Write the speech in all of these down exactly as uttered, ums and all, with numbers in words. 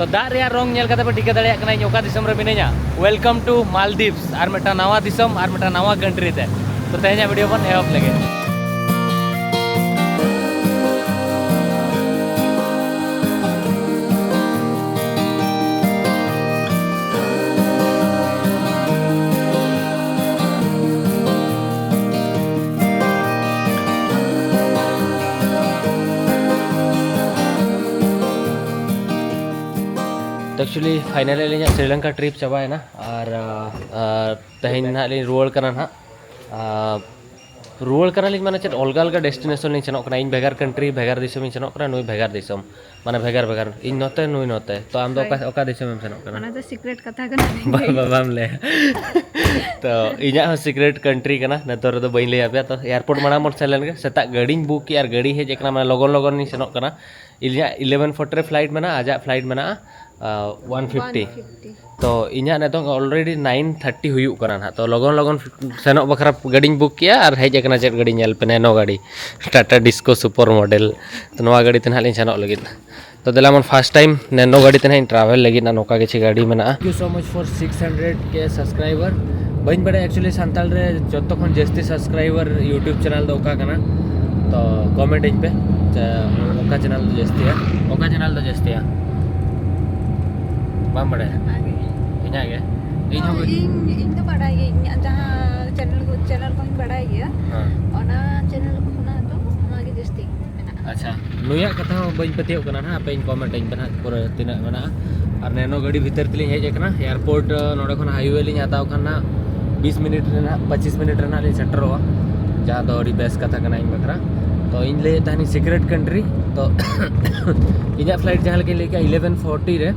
ᱛᱚ ᱫᱟᱜ ᱨᱮᱭᱟᱜ ᱨᱚᱝ ᱧᱮᱞ ᱠᱟᱛᱮ ᱯᱮ ᱴᱷᱤᱠᱟᱹ ᱫᱟᱲᱮᱭᱟᱜ ᱠᱟᱱᱟ ᱤᱧ ᱚᱠᱟ ᱫᱤᱥᱚᱢ ᱨᱮ ᱢᱤᱱᱟᱹᱧᱟ᱾ Welcome to Maldives, ᱟᱨ ᱢᱤᱫᱴᱟᱝ ᱱᱟᱣᱟ ᱫᱤᱥᱚᱢ, ᱟᱨ ᱢᱤᱫᱴᱟᱝ ᱱᱟᱣᱟ ᱠᱟᱱᱴᱨᱤ ᱛᱮ᱾ ᱛᱚ ᱛᱮᱦᱮᱧᱟᱜ ᱵᱷᱤᱰᱤᱭᱳ ᱵᱚᱱ ᱮᱦᱚᱵ ᱞᱮᱜᱮ᱾ ᱮᱠᱪᱩᱭᱮᱞᱤ ᱯᱷᱟᱭᱱᱟᱞᱤ ᱟᱹᱞᱤᱧᱟᱜ ᱥᱨᱤᱞᱚᱝᱠᱟ ᱴᱨᱤᱯ ᱪᱟᱵᱟᱭᱮᱱᱟ, ᱟᱨ ᱟᱨ ᱛᱮᱦᱮᱧ ᱱᱟᱦᱟᱜ ᱞᱤᱧ ᱨᱩᱣᱟᱹᱲ ᱠᱟᱱᱟ ᱱᱟᱦᱟᱜ᱾ ᱟᱨ ᱨᱩᱣᱟᱹᱲ ᱠᱟᱱᱟᱞᱤᱧ ᱢᱟᱱᱮ ᱪᱮᱫ, ᱚᱞᱜᱟ ᱚᱞᱜᱟ ᱰᱮᱥᱴᱤᱱᱮᱥᱚᱱ ᱞᱤᱧ ᱥᱮᱱᱚᱜ ᱠᱟᱱᱟ᱾ ᱤᱧ ᱵᱷᱮᱜᱟᱨ ᱠᱟᱱᱴᱨᱤ, ᱵᱷᱮᱜᱟᱨ ᱫᱤᱥᱚᱢᱤᱧ ᱥᱮᱱᱚᱜ ᱠᱟᱱᱟ, ᱱᱩᱭ ᱵᱷᱮᱜᱟᱨ ᱫᱤᱥᱚᱢ, ᱢᱟᱱᱮ ᱵᱷᱮᱜᱟᱨ ᱵᱷᱮᱜᱟᱨ, ᱤᱧ ᱱᱚᱛᱮ, ᱱᱩᱭ ᱱᱚᱛᱮ᱾ ᱛᱚ ᱟᱢ ᱫᱚ ᱚᱠᱟ, ᱦᱳᱭ᱾ ᱚᱠᱟ ᱫᱤᱥᱚᱢᱮᱢ ᱥᱮᱱᱚᱜ ᱠᱟᱱᱟ? ᱚᱱᱟ ᱫᱚ ᱥᱤᱠᱨᱮᱴ ᱠᱟᱛᱷᱟ ᱠᱟᱱᱟ᱾ ᱵᱟ-, ᱵᱟ-, ᱵᱟᱢ ᱞᱟᱹᱭᱟ᱾ ᱛᱚ ᱤᱧᱟᱹᱜ ᱦᱚᱸ ᱥᱤᱠᱨᱮᱴ ᱠᱟᱱᱴᱨᱤ ᱠᱟᱱᱟ, ᱱᱤᱛᱚᱜ ᱨᱮᱫᱚ ᱵᱟᱹᱧ ᱞᱟᱹᱭ ᱟᱯᱮᱭᱟ᱾ ᱛᱚ ᱮᱭᱟᱨᱯᱳᱨᱴ ᱢᱟᱲᱟᱝ ᱵᱚᱱ ᱥᱮᱱ ᱞᱮᱱ ᱜᱮ, ᱥᱮᱛᱟᱜ ᱜᱟᱹᱰᱤᱧ ᱵᱩᱠ ᱠᱮᱜᱼᱟ ᱟᱨ ᱜᱟᱹᱰᱤ ᱦᱮᱡ ᱟᱠᱟᱱᱟ, ᱢᱟᱱᱮ ᱞᱚᱜᱚᱱ ᱞᱚᱜᱚᱱ ᱞᱤᱧ ᱥᱮᱱᱚᱜ ᱠᱟᱱᱟ᱾ ᱤᱧᱟᱹᱜ ᱤᱞᱮᱵᱷᱮᱱ ᱯᱷᱳᱨᱴᱤ ᱨᱮ ᱯᱷᱞᱟᱭᱤᱴ ᱢᱮᱱᱟᱜᱼᱟ, ᱟᱡᱟᱜ ᱯᱷᱞᱟᱭᱤᱴ ᱢᱮᱱᱟᱜᱼᱟ ᱚᱣᱟᱱ ᱯᱷᱤᱯᱴᱤ᱾ One fifty. ᱛᱚ ᱤᱧᱟᱹᱜ ᱱᱤᱛᱚᱝ ᱚᱞᱨᱮᱰᱤ ᱱᱟᱭᱤᱱ ᱛᱷᱟᱨᱴᱤ ᱦᱩᱭᱩᱜ ᱠᱟᱱᱟ ᱱᱟᱦᱟᱜ᱾ ᱛᱚ ᱞᱚᱜᱚᱱ ᱞᱚᱜᱚᱱ ᱥᱮᱱᱚᱜ ᱵᱟᱠᱷᱨᱟ ᱜᱟᱹᱰᱤᱧ ᱵᱩᱠ ᱠᱮᱜᱼᱟ ᱟᱨ ᱦᱮᱡ ᱟᱠᱟᱱᱟ ᱪᱮᱫ ᱜᱟᱹᱰᱤ, ᱧᱮᱞ ᱯᱮ, ᱱᱮᱱᱳ ᱜᱟᱹᱰᱤ, ᱴᱟᱴᱟ ᱰᱤᱥᱠᱳ ᱥᱩᱯᱟᱨ ᱢᱚᱰᱮᱞ᱾ ᱛᱚ ᱱᱚᱣᱟ ᱜᱟᱹᱰᱤ ᱛᱮ ᱱᱟᱦᱟᱜ ᱞᱤᱧ ᱥᱮᱱᱚᱜ ᱞᱟᱹᱜᱤᱫ᱾ ᱛᱚ ᱫᱮᱞᱟ ᱵᱚᱱ, ᱯᱷᱟᱥᱴ ᱴᱟᱭᱤᱢ ᱱᱮᱱᱳ ᱜᱟᱹᱰᱤ ᱛᱮ ᱱᱟᱦᱟᱜ ᱤᱧ ᱴᱨᱟᱵᱷᱮᱞ ᱞᱟᱹᱜᱤᱫ ᱱᱟᱜ ᱱᱚᱝᱠᱟ ᱠᱤᱪᱷᱩ ᱜᱟᱹᱰᱤ ᱢᱮᱱᱟᱜᱼᱟ᱾ Thank you so much for six hundred K subscriber. ᱵᱟᱹᱧ ᱵᱟᱲᱟᱭᱟ ᱮᱠᱪᱩᱭᱮᱞᱤ ᱥᱟᱱᱛᱟᱲ ᱨᱮ ᱡᱚᱛᱚ ᱠᱷᱚᱱ ᱡᱟᱹᱥᱛᱤ ᱥᱟᱵᱥᱠᱨᱟᱭᱵᱟᱨ ᱭᱩᱴᱩᱵᱽ ᱪᱮᱱᱮᱞ ᱫᱚ ᱚᱠᱟ ᱠᱟᱱᱟ, ᱛᱚ ᱠᱚᱢᱮᱱᱴ ᱟᱹᱧ ᱯᱮ ᱡᱮ ᱚᱠᱟ ᱪᱮᱱᱮᱞ ᱫᱚ ᱡᱟᱹᱥᱛᱤᱭᱟ, ᱚᱠᱟ ᱪᱮᱱᱮᱞ ᱫᱚ ᱡᱟᱹᱥᱛᱤᱭᱟ᱾ ᱵᱟᱢ ᱵᱟᱲᱟᱭᱟ? ᱚᱱᱟᱜᱮ᱾ ᱤᱧᱟᱹᱜ ᱜᱮ? ᱤᱧ ᱦᱚᱸ ᱦᱳᱭ, ᱵᱟᱹᱧ ᱤᱧ, ᱤᱧ ᱫᱚ ᱵᱟᱲᱟᱭ ᱜᱮ, ᱤᱧᱟᱹᱜ ᱡᱟᱦᱟᱸ ᱪᱮᱱᱮᱞ ᱠᱚ, ᱪᱮᱱᱮᱞ ᱠᱚᱧ ᱵᱟᱲᱟᱭ ᱜᱮᱭᱟ, ᱦᱮᱸ᱾ ᱚᱱᱟ ᱪᱮᱱᱮᱞ ᱠᱷᱚᱱᱟᱜ ᱫᱚ ᱱᱚᱣᱟ ᱜᱮ ᱡᱟᱹᱥᱛᱤ ᱢᱮᱱᱟᱜᱼᱟ᱾ ᱟᱪᱪᱷᱟ, ᱱᱩᱭᱟᱜ ᱠᱟᱛᱷᱟ ᱦᱚᱸ ᱵᱟᱹᱧ ᱯᱟᱹᱛᱭᱟᱹᱜ ᱠᱟᱱᱟ ᱱᱟᱦᱟᱜ, ᱟᱯᱮᱧ ᱠᱚᱢᱮᱱᱴ ᱟᱹᱧ ᱯᱮ ᱱᱟᱦᱟᱜ ᱯᱩᱨᱟᱹ ᱛᱤᱱᱟᱹᱜ ᱢᱮᱱᱟᱜᱼᱟ᱾ ᱟᱨ ᱱᱮᱱᱳ ᱜᱟᱹᱰᱤ ᱵᱷᱤᱛᱟᱹᱨ ᱛᱮᱞᱤᱧ ᱦᱮᱡ ᱟᱠᱟᱱᱟ, ᱮᱭᱟᱨᱯᱳᱨᱴ, ᱱᱚᱰᱮ ᱠᱷᱚᱱ ᱦᱟᱭᱣᱮ ᱞᱤᱧ ᱦᱟᱛᱟᱣ ᱠᱷᱟᱱ ᱱᱟᱦᱟᱜ ᱵᱤᱥ ᱢᱤᱱᱤᱴ ᱨᱮ ᱱᱟᱦᱟᱜ, ᱯᱚᱸᱪᱤᱥ ᱢᱤᱱᱤᱴ ᱨᱮ ᱱᱟᱦᱟᱜ ᱞᱤᱧ ᱥᱮᱴᱮᱨᱚᱜᱼᱟ, ᱡᱟᱦᱟᱸ ᱫᱚ ᱟᱹᱰᱤ ᱵᱮᱥ ᱠᱟᱛᱷᱟ ᱠᱟᱱᱟ ᱤᱧ ᱵᱟᱠᱷᱨᱟ᱾ ᱛᱚ ᱤᱧ ᱞᱟᱹᱭᱮᱫ ᱛᱟᱦᱮᱱᱤᱧ ᱥᱤᱠᱨᱮᱴ ᱠᱟᱱᱴᱨᱤ, ᱛᱚ ᱤᱧᱟᱹᱜ ᱯᱷᱞᱟᱭᱤᱴ ᱡᱟᱦᱟᱸ ᱞᱮᱠᱟᱧ ᱞᱟᱹᱭ ᱠᱮᱜᱼᱟ ᱤᱞᱮᱵᱷᱮᱱ ᱯᱷᱳᱨᱴᱤ ᱨᱮ,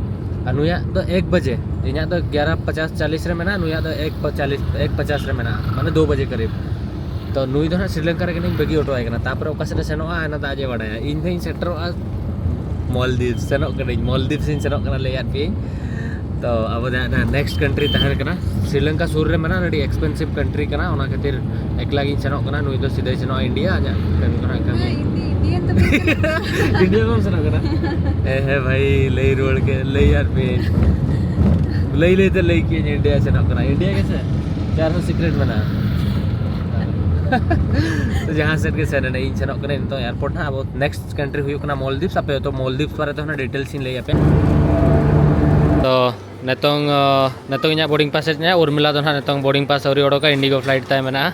ᱟᱨ ᱱᱩᱭᱟᱜ ᱫᱚ ᱮᱠ ᱵᱟᱡᱮ, ᱤᱧᱟᱹᱜ ᱫᱚ ᱜᱭᱟᱨᱟ ᱯᱚᱪᱟᱥ ᱪᱟᱞᱤᱥ ᱨᱮ ᱢᱮᱱᱟᱜᱼᱟ, ᱱᱩᱭᱟᱜ ᱫᱚ ᱮᱠ ᱯᱚᱪᱟᱞᱤᱥ, ᱮᱠ ᱯᱚᱪᱟᱥ ᱨᱮ ᱢᱮᱱᱟᱜᱼᱟ, ᱢᱟᱱᱮ ᱫᱩ ᱵᱟᱡᱮ ᱠᱟᱨᱤᱵ᱾ ᱛᱚ ᱱᱩᱭ ᱫᱚ ᱱᱟᱦᱟᱜ ᱥᱨᱤᱞᱚᱝᱠᱟ ᱨᱮᱜᱮ ᱞᱤᱧ ᱵᱟᱹᱜᱤ ᱦᱚᱴᱚ ᱟᱭ ᱠᱟᱱᱟ᱾ ᱛᱟᱨᱯᱚᱨᱮ ᱚᱠᱟ ᱥᱮᱫ ᱮ ᱥᱮᱱᱚᱜᱼᱟ, ᱚᱱᱟ ᱫᱚ ᱟᱡ ᱮ ᱵᱟᱲᱟᱭᱟ᱾ ᱤᱧ ᱫᱚᱧ ᱥᱮᱴᱮᱨᱚᱜᱼᱟ ᱢᱚᱞᱫᱤᱯ, ᱥᱮᱱᱚᱜ ᱠᱟᱹᱱᱟᱹᱧ, ᱢᱚᱞᱫᱤᱯᱥ ᱤᱧ ᱥᱮᱱᱚᱜ ᱠᱟᱱᱟ, ᱞᱟᱹᱭᱟᱫ ᱯᱮᱭᱟᱹᱧ᱾ ᱛᱚ ᱟᱵᱚ ᱫᱚ ᱱᱮᱠᱥᱴ ᱠᱟᱱᱴᱨᱤ ᱛᱟᱦᱮᱸ ᱠᱟᱱᱟ, ᱥᱨᱤᱞᱚᱝᱠᱟ ᱥᱩᱨ ᱨᱮ ᱢᱮᱱᱟᱜᱼᱟ, ᱟᱹᱰᱤ ᱮᱠᱥᱯᱮᱱᱥᱤᱵᱷ ᱠᱟᱱᱴᱨᱤ ᱠᱟᱱᱟ, ᱚᱱᱟ ᱠᱷᱟᱹᱛᱤᱨ ᱮᱠᱞᱟ ᱜᱤᱧ ᱥᱮᱱᱚᱜ ᱠᱟᱱᱟ᱾ ᱱᱩᱭ ᱫᱚ ᱥᱤᱫᱷᱟᱹᱭ ᱥᱮᱱᱚᱜᱼᱟ ᱤᱱᱰᱤᱭᱟ, ᱟᱡᱟᱜ ᱠᱟᱹᱢᱤ ᱠᱚ ᱱᱟᱦᱟᱜ ᱠᱟᱹᱢᱤ᱾ ᱦᱮᱸ, ᱤᱧ ᱫᱚ ᱤᱱᱰᱤᱭᱟ ᱤᱱᱰᱤᱭᱟ ᱵᱟᱢ ᱥᱮᱱᱚᱜ ᱠᱟᱱᱟ? ᱦᱮᱸ ᱦᱮᱸ ᱵᱷᱟᱭ, ᱞᱟᱹᱭ ᱨᱩᱣᱟᱹᱲ ᱠᱮᱫ, ᱞᱟᱹᱭ ᱟᱨ ᱯᱮ ᱞᱟᱹᱭ ᱞᱟᱹᱭ ᱛᱮ ᱞᱟᱹᱭ ᱠᱮᱫ ᱤᱧ ᱤᱱᱰᱤᱭᱟ ᱥᱮᱱᱚᱜ ᱠᱟᱱᱟ᱾ ᱤᱱᱰᱤᱭᱟ ᱜᱮᱥᱮ? ᱪᱮ ᱟᱨᱦᱚᱸ ᱥᱤᱠᱨᱮᱴ ᱢᱮᱱᱟᱜᱼᱟ? ᱛᱚ ᱡᱟᱦᱟᱸ ᱥᱮᱫ ᱜᱮ ᱥᱮᱱ ᱮᱱᱟ, ᱤᱧ ᱥᱮᱱᱚᱜ ᱠᱟᱹᱱᱟᱹᱧ ᱱᱤᱛᱚᱜ ᱮᱭᱟᱨᱯᱳᱨᱴ ᱦᱟᱸᱜ᱾ ᱟᱵᱚ ᱱᱮᱠᱥᱴ ᱠᱟᱱᱴᱨᱤ ᱦᱩᱭᱩᱜ ᱠᱟᱱᱟ ᱢᱚᱞᱫᱤᱯᱥ᱾ ᱟᱯᱮ ᱛᱚ ᱢᱚᱞᱫᱤᱯᱥ ᱵᱟᱨᱮ ᱛᱮ ᱦᱚᱸ ᱰᱤᱴᱮᱞᱥ ᱤᱧ ᱞᱟᱹᱭ ᱟᱯᱮ᱾ ᱛᱚ ᱱᱤᱛᱚᱝ ᱱᱤᱛᱚᱝ ᱤᱧᱟᱹᱜ ᱵᱳᱨᱰᱤᱝ ᱯᱟᱥ ᱦᱮᱡ ᱮᱱᱟ᱾ ᱩᱨᱢᱤᱞᱟ ᱫᱚ ᱱᱟᱦᱟᱜ ᱱᱤᱛᱚᱝ ᱵᱳᱨᱰᱤᱝ ᱯᱟᱥ ᱟᱹᱣᱨᱤ ᱚᱰᱚᱠᱟ, ᱤᱱᱰᱤᱜᱳ ᱯᱷᱞᱟᱭᱤᱴ ᱛᱟᱭ ᱢᱮᱱᱟᱜᱼᱟ᱾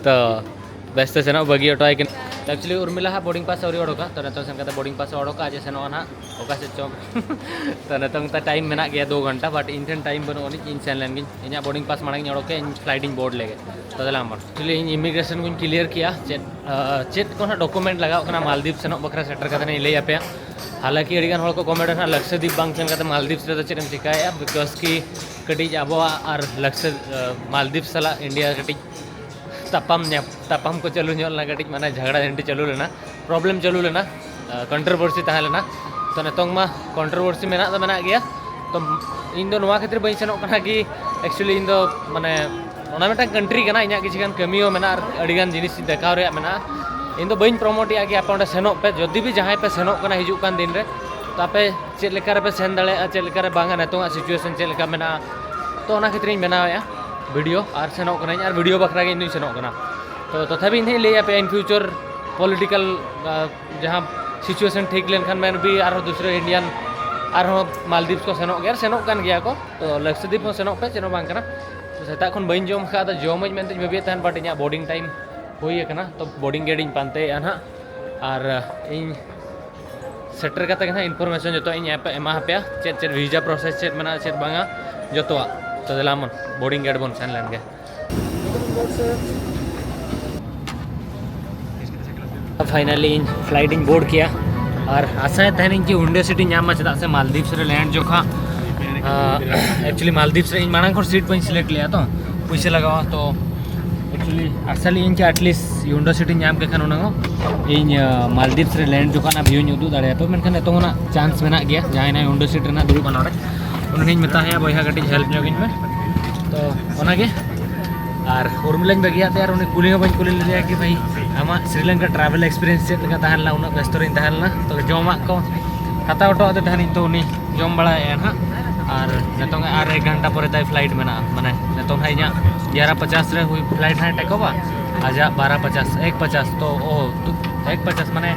ᱛᱚ ᱵᱮᱥᱛᱮ ᱥᱮᱱᱚᱜ ᱵᱟᱹᱜᱤ ᱦᱚᱴᱚ ᱟᱭ ᱠᱟᱱᱟ᱾ ᱮᱠᱪᱩᱭᱮᱞᱤ ᱩᱨᱢᱤᱞᱟ ᱦᱟᱸᱜ ᱵᱳᱨᱰᱤᱝ ᱯᱟᱥ ᱟᱹᱣᱨᱤ ᱚᱰᱚᱠᱟ, ᱛᱚ ᱱᱤᱛᱚᱝ ᱥᱮᱱ ᱠᱟᱛᱮ ᱵᱳᱨᱰᱤᱝ ᱯᱟᱥ ᱚᱰᱚᱠᱟ, ᱟᱡ ᱮ ᱥᱮᱱᱚᱜᱼᱟ ᱱᱟᱦᱟᱜ ᱚᱠᱟ ᱥᱮᱫ ᱪᱚᱝ᱾ ᱛᱚ ᱱᱤᱛᱚᱝ ᱛᱟ ᱴᱟᱭᱤᱢ ᱢᱮᱱᱟᱜ ᱜᱮᱭᱟ ᱫᱩ ᱜᱷᱚᱱᱴᱟ, ᱵᱟᱴ ᱤᱧ ᱴᱷᱮᱱ ᱴᱟᱭᱤᱢ ᱵᱟᱹᱱᱩᱜ ᱟᱹᱱᱤᱡ, ᱤᱧ ᱥᱮᱱ ᱞᱮᱱ ᱜᱤᱧ᱾ ᱤᱧᱟᱹᱜ ᱵᱳᱨᱰᱤᱝ ᱯᱟᱥ ᱢᱟᱲᱟᱝ ᱤᱧ ᱚᱰᱚᱠᱮᱫ, ᱤᱧ ᱯᱷᱞᱟᱭᱤᱴ ᱤᱧ ᱵᱳᱨᱰ ᱞᱮᱜᱮ᱾ ᱛᱚ ᱫᱮᱞᱟ ᱵᱚᱱ, ᱮᱠᱪᱩᱭᱮᱞᱤ ᱤᱧ ᱤᱢᱤᱜᱨᱮᱥᱚᱱ ᱠᱚᱧ ᱠᱞᱤᱭᱟᱨ ᱠᱮᱜᱼᱟ᱾ ᱪᱮᱫ ᱪᱮᱫ ᱠᱚ ᱦᱟᱸᱜ ᱰᱚᱠᱩᱢᱮᱱᱴ ᱞᱟᱜᱟᱣ ᱠᱟᱱᱟ ᱢᱟᱞᱫᱤᱯ ᱥᱮᱱᱚᱜ ᱵᱟᱠᱷᱨᱟ ᱥᱮᱴᱮᱨ ᱠᱟᱛᱮ ᱤᱧ ᱞᱟᱹᱭ ᱟᱯᱮᱭᱟ᱾ ᱦᱟᱞᱟᱠᱤ ᱟᱹᱰᱤ ᱜᱟᱱ ᱦᱚᱲ ᱠᱚ ᱠᱚᱢᱮᱱᱴ ᱨᱮ ᱦᱟᱸᱜ ᱞᱟᱠᱥᱟᱫᱤᱯ ᱵᱟᱝ ᱥᱮᱱ ᱠᱟᱛᱮ ᱢᱟᱞᱫᱤᱯᱥ ᱨᱮᱫᱚ ᱪᱮᱫ ᱮᱢ ᱪᱤᱠᱟᱹᱭᱮᱫᱼᱟ, ᱵᱤᱠᱚᱡᱽ ᱠᱤ ᱠᱟᱹᱴᱤᱡ ᱟᱵᱚᱣᱟᱜ ᱟᱨ ᱞᱟᱠᱥᱟ ᱢᱟᱞᱫᱤᱯ ᱥᱟᱞᱟᱜ ᱤᱱᱰᱤᱭᱟ ᱠᱟᱹᱴᱤᱡ ᱛᱟᱯᱟᱢ ᱧᱟᱯ ᱛᱟᱯᱟᱢ ᱠᱚ ᱪᱟᱹᱞᱩ ᱧᱚᱜ ᱞᱮᱱᱟ, ᱠᱟᱹᱴᱤᱡ ᱢᱟᱱᱮ ᱡᱷᱟᱜᱽᱲᱟ ᱡᱷᱟᱹᱱᱴᱤ ᱪᱟᱹᱞᱩ ᱞᱮᱱᱟ, ᱯᱨᱚᱵᱞᱮᱢ ᱪᱟᱹᱞᱩ ᱞᱮᱱᱟ, ᱠᱚᱱᱴᱨᱳᱵᱷᱟᱨᱥᱤ ᱛᱟᱦᱮᱸ ᱞᱮᱱᱟ᱾ ᱛᱚ ᱱᱤᱛᱚᱝ ᱢᱟ ᱠᱚᱱᱴᱨᱳᱵᱷᱟᱨᱥᱤ ᱢᱮᱱᱟᱜ ᱫᱚ ᱢᱮᱱᱟᱜ ᱜᱮᱭᱟ᱾ ᱛᱚ ᱤᱧ ᱫᱚ ᱱᱚᱣᱟ ᱠᱷᱟᱹᱛᱤᱨ ᱵᱟᱹᱧ ᱥᱮᱱᱚᱜ ᱠᱟᱱᱟ ᱠᱤ ᱮᱠᱪᱩᱭᱮᱞᱤ ᱤᱧ ᱫᱚ ᱢᱟᱱᱮ ᱚᱱᱟ ᱢᱤᱫᱴᱟᱝ ᱠᱟᱱᱴᱨᱤ ᱠᱟᱱᱟ, ᱤᱧᱟᱹᱜ ᱠᱤᱪᱷᱩ ᱜᱟᱱ ᱠᱟᱹᱢᱤ ᱦᱚᱸ ᱢᱮᱱᱟᱜᱼᱟ ᱟᱨ ᱟᱹᱰᱤ ᱜᱟᱱ ᱡᱤᱱᱤᱥ ᱫᱮᱠᱷᱟᱣ ᱨᱮᱭᱟᱜ ᱢᱮᱱᱟᱜᱼᱟ᱾ ᱤᱧ ᱫᱚ ᱵᱟᱹᱧ ᱯᱨᱚᱢᱳᱴ ᱮᱫᱼᱟ ᱠᱤ ᱟᱯᱮ ᱚᱸᱰᱮ ᱥᱮᱱᱚᱜ ᱯᱮ᱾ ᱡᱩᱫᱤ ᱵᱤ ᱡᱟᱦᱟᱸᱭ ᱯᱮ ᱥᱮᱱᱚᱜ ᱠᱟᱱᱟ ᱦᱤᱡᱩᱜ ᱠᱟᱱ ᱫᱤᱱ ᱨᱮ, ᱛᱚ ᱟᱯᱮ ᱪᱮᱫ ᱞᱮᱠᱟ ᱨᱮᱯᱮ ᱥᱮᱱ ᱫᱟᱲᱮᱭᱟᱜᱼᱟ, ᱪᱮᱫ ᱞᱮᱠᱟ ᱨᱮ ᱵᱟᱝᱟ, ᱱᱤᱛᱚᱝᱟᱜ ᱥᱤᱪᱩᱭᱮᱥᱚᱱ ᱪᱮᱫ ᱞᱮᱠᱟ ᱢᱮᱱᱟᱜᱼᱟ, ᱛᱚ ᱚᱱᱟ ᱠᱷᱟᱹᱛᱤᱨ ᱤᱧ ᱵᱮᱱᱟᱣᱮᱫᱼᱟ ᱵᱷᱤᱰᱤᱭᱳ ᱟᱨ ᱥᱮᱱᱚᱜ ᱠᱟᱹᱱᱟᱹᱧ ᱟᱨ ᱵᱷᱤᱰᱤᱭᱳ ᱵᱟᱠᱷᱨᱟ ᱜᱮ ᱤᱧ ᱫᱚᱧ ᱥᱮᱱᱚᱜ ᱠᱟᱱᱟ᱾ ᱛᱚ ᱛᱚᱛᱷᱟᱯᱤ ᱤᱧ ᱦᱟᱸᱜ ᱤᱧ ᱞᱟᱹᱭ ᱟᱯᱮᱭᱟ in future political ᱡᱟᱦᱟᱸ ᱥᱤᱪᱩᱭᱮᱥᱚᱱ ᱴᱷᱤᱠ ᱞᱮᱱᱠᱷᱟᱱ ᱢᱮᱱ ᱵᱤ ᱟᱨᱦᱚᱸ ᱫᱩᱥᱨᱟᱹ ᱤᱱᱰᱤᱭᱟᱱ ᱟᱨᱦᱚᱸ ᱢᱟᱞᱫᱤᱯᱥ ᱠᱚ ᱥᱮᱱᱚᱜ ᱜᱮᱭᱟ ᱟᱨ ᱥᱮᱱᱚᱜ ᱠᱟᱱ ᱜᱮᱭᱟ ᱠᱚ᱾ ᱛᱚ ᱞᱟᱠᱥᱟᱫᱤᱯ ᱦᱚᱸ ᱥᱮᱱᱚᱜ ᱯᱮ, ᱪᱮᱫ ᱦᱚᱸ ᱵᱟᱝ ᱠᱟᱱᱟ᱾ ᱛᱚ ᱥᱮᱛᱟᱜ ᱠᱷᱚᱱ ᱵᱟᱹᱧ ᱡᱚᱢ ᱟᱠᱟᱫᱟ, ᱡᱚᱢᱟᱹᱧ ᱢᱮᱱᱛᱮᱧ ᱵᱷᱟᱹᱵᱤᱭᱮᱫ ᱛᱟᱦᱮᱱ, ᱵᱟᱴ ᱤᱧᱟᱹᱜ ᱵᱳᱨᱰᱤᱝ ᱴᱟᱭᱤᱢ ᱦᱩᱭ ᱟᱠᱟᱱᱟ᱾ ᱛᱚ ᱵᱳᱨᱰᱤᱝ ᱜᱮᱴ ᱤᱧ ᱯᱟᱱᱛᱮᱭᱮᱫᱼᱟ ᱱᱟᱦᱟᱜ ᱟᱨ ᱤᱧ ᱥᱮᱴᱮᱨ ᱠᱟᱛᱮ ᱜᱮ ᱱᱟᱦᱟᱜ ᱤᱱᱯᱷᱚᱨᱢᱮᱥᱚᱱ ᱡᱚᱛᱚ ᱤᱧ ᱮᱯ- ᱮᱢᱟ ᱦᱟᱯᱮᱭᱟ, ᱪᱮᱫ ᱪᱮᱫ ᱵᱷᱤᱥᱟ ᱯᱨᱚᱥᱮᱥ ᱪᱮᱫ ᱢᱮᱱᱟᱜᱼᱟ ᱪᱮᱫ ᱵᱟᱝᱟ ᱡᱚᱛᱚᱣᱟᱜ᱾ ᱛᱚ ᱫᱮᱞᱟ ᱵᱚᱱ ᱵᱳᱨᱰᱤᱝ ᱜᱮᱴ ᱵᱚᱱ ᱥᱮᱱ ᱞᱮᱱ ᱜᱮ᱾ ᱯᱷᱟᱭᱱᱟᱞᱤ ᱤᱧ ᱯᱷᱞᱟᱭᱤᱴ ᱤᱧ ᱵᱳᱨᱰ ᱠᱮᱜᱼᱟ ᱟᱨ ᱟᱥᱟᱭᱮᱫ ᱛᱟᱦᱮᱱᱤᱧ ᱠᱤ ᱩᱭᱤᱱᱰᱳ ᱥᱤᱴ ᱤᱧ ᱧᱟᱢᱟ, ᱪᱮᱫᱟᱜ ᱥᱮ ᱢᱟᱞᱫᱤᱯᱥ ᱨᱮ ᱞᱮᱱᱰ ᱡᱚᱠᱷᱚᱱ ᱮᱠᱪᱩᱭᱮᱞᱤ ᱢᱟᱞᱫᱤᱯᱥ ᱨᱮ ᱤᱧ ᱢᱟᱲᱟᱝ ᱠᱷᱚᱱ ᱥᱤᱴ ᱵᱟᱹᱧ ᱥᱤᱞᱮᱠᱴ ᱞᱮᱜᱼᱟ, ᱛᱚ ᱯᱩᱭᱥᱟᱹ ᱞᱟᱜᱟᱣᱟ᱾ ᱛᱚ ᱮᱠᱪᱩᱭᱮᱞᱤ ᱟᱥᱟ ᱞᱮᱜ ᱤᱧ ᱠᱤ ᱟᱴᱞᱤᱥᱴ ᱩᱭᱤᱱᱰᱳ ᱥᱤᱴ ᱤᱧ ᱧᱟᱢ ᱠᱮ ᱠᱷᱟᱱ ᱚᱱᱟ ᱦᱚᱸ ᱤᱧ ᱢᱟᱞᱫᱤᱯᱥ ᱨᱮ ᱞᱮᱱᱰ ᱡᱚᱠᱷᱚᱱ ᱚᱱᱟ ᱵᱷᱤᱭᱩᱧ ᱩᱫᱩᱜ ᱫᱟᱲᱮᱭᱟᱯᱮ, ᱢᱮᱱᱠᱷᱟᱱ ᱱᱤᱛᱚᱝ ᱚᱱᱟ ᱪᱟᱱᱥ ᱢᱮᱱᱟᱜ ᱜᱮᱭᱟ ᱡᱟᱦᱟᱸᱭ ᱱᱟᱜ ᱩᱭᱤᱱᱰᱳ ᱥᱤᱴ ᱨᱮᱱᱟᱜ ᱫᱩᱲᱩᱵ ᱠᱟᱱᱟ ᱚᱸᱰᱮ, ᱩᱱᱤᱧ ᱢᱮᱛᱟᱭᱟ ᱵᱚᱭᱦᱟ ᱠᱟᱹᱴᱤᱡ ᱦᱮᱞᱯ ᱧᱚᱜ ᱤᱧ ᱢᱮ᱾ ᱛᱚ ᱚᱱᱟᱜᱮ᱾ ᱟᱨ ᱩᱨᱢᱤᱞᱟᱧ ᱵᱟᱹᱜᱤᱭᱟᱫ ᱛᱮ ᱟᱨ ᱩᱱᱤ ᱠᱩᱞᱤ ᱦᱚᱸ ᱵᱟᱹᱧ ᱠᱩᱞᱤ ᱞᱮᱫᱮᱭᱟ ᱠᱤ ᱵᱷᱟᱹᱭ ᱟᱢᱟᱜ ᱥᱨᱤᱞᱚᱝᱠᱟ travel experience ᱪᱮᱫ ᱞᱮᱠᱟ ᱛᱟᱦᱮᱸ ᱞᱮᱱᱟ? ᱩᱱᱟᱹᱜ ᱵᱮᱥᱛᱚ ᱨᱤᱧ ᱛᱟᱦᱮᱸ ᱞᱮᱱᱟ᱾ ᱛᱚ ᱡᱚᱢᱟᱜ ᱠᱚ ᱦᱟᱛᱟᱣ ᱦᱚᱴᱚ ᱟᱫᱮ ᱛᱟᱦᱮᱱᱤᱧ, ᱛᱚ ᱩᱱᱤ ᱡᱚᱢ ᱵᱟᱲᱟᱭᱮᱫᱼᱟ ᱱᱟᱦᱟᱜ᱾ ᱟᱨ ᱱᱤᱛᱚᱝ ᱟᱨ ᱮᱠ ᱜᱷᱚᱱᱴᱟ ᱯᱚᱨᱮ ᱛᱟᱭ flight ᱢᱮᱱᱟᱜᱼᱟ, ᱢᱟᱱᱮ ᱱᱤᱛᱚᱝ ᱦᱟᱸᱜ ᱤᱧᱟᱹᱜ ᱜᱭᱟᱨᱟ ᱯᱚᱪᱟᱥ ᱨᱮ ᱦᱩᱭ flight ᱦᱟᱸᱜ take off ᱟ, ᱟᱡᱟᱜ ᱵᱟᱨᱟ ᱯᱚᱪᱟᱥ, ᱮᱠ ᱯᱚᱪᱟᱥ, ᱛᱚ ᱳ ᱛᱚ ᱮᱠ ᱯᱚᱪᱟᱥ ᱢᱟᱱᱮ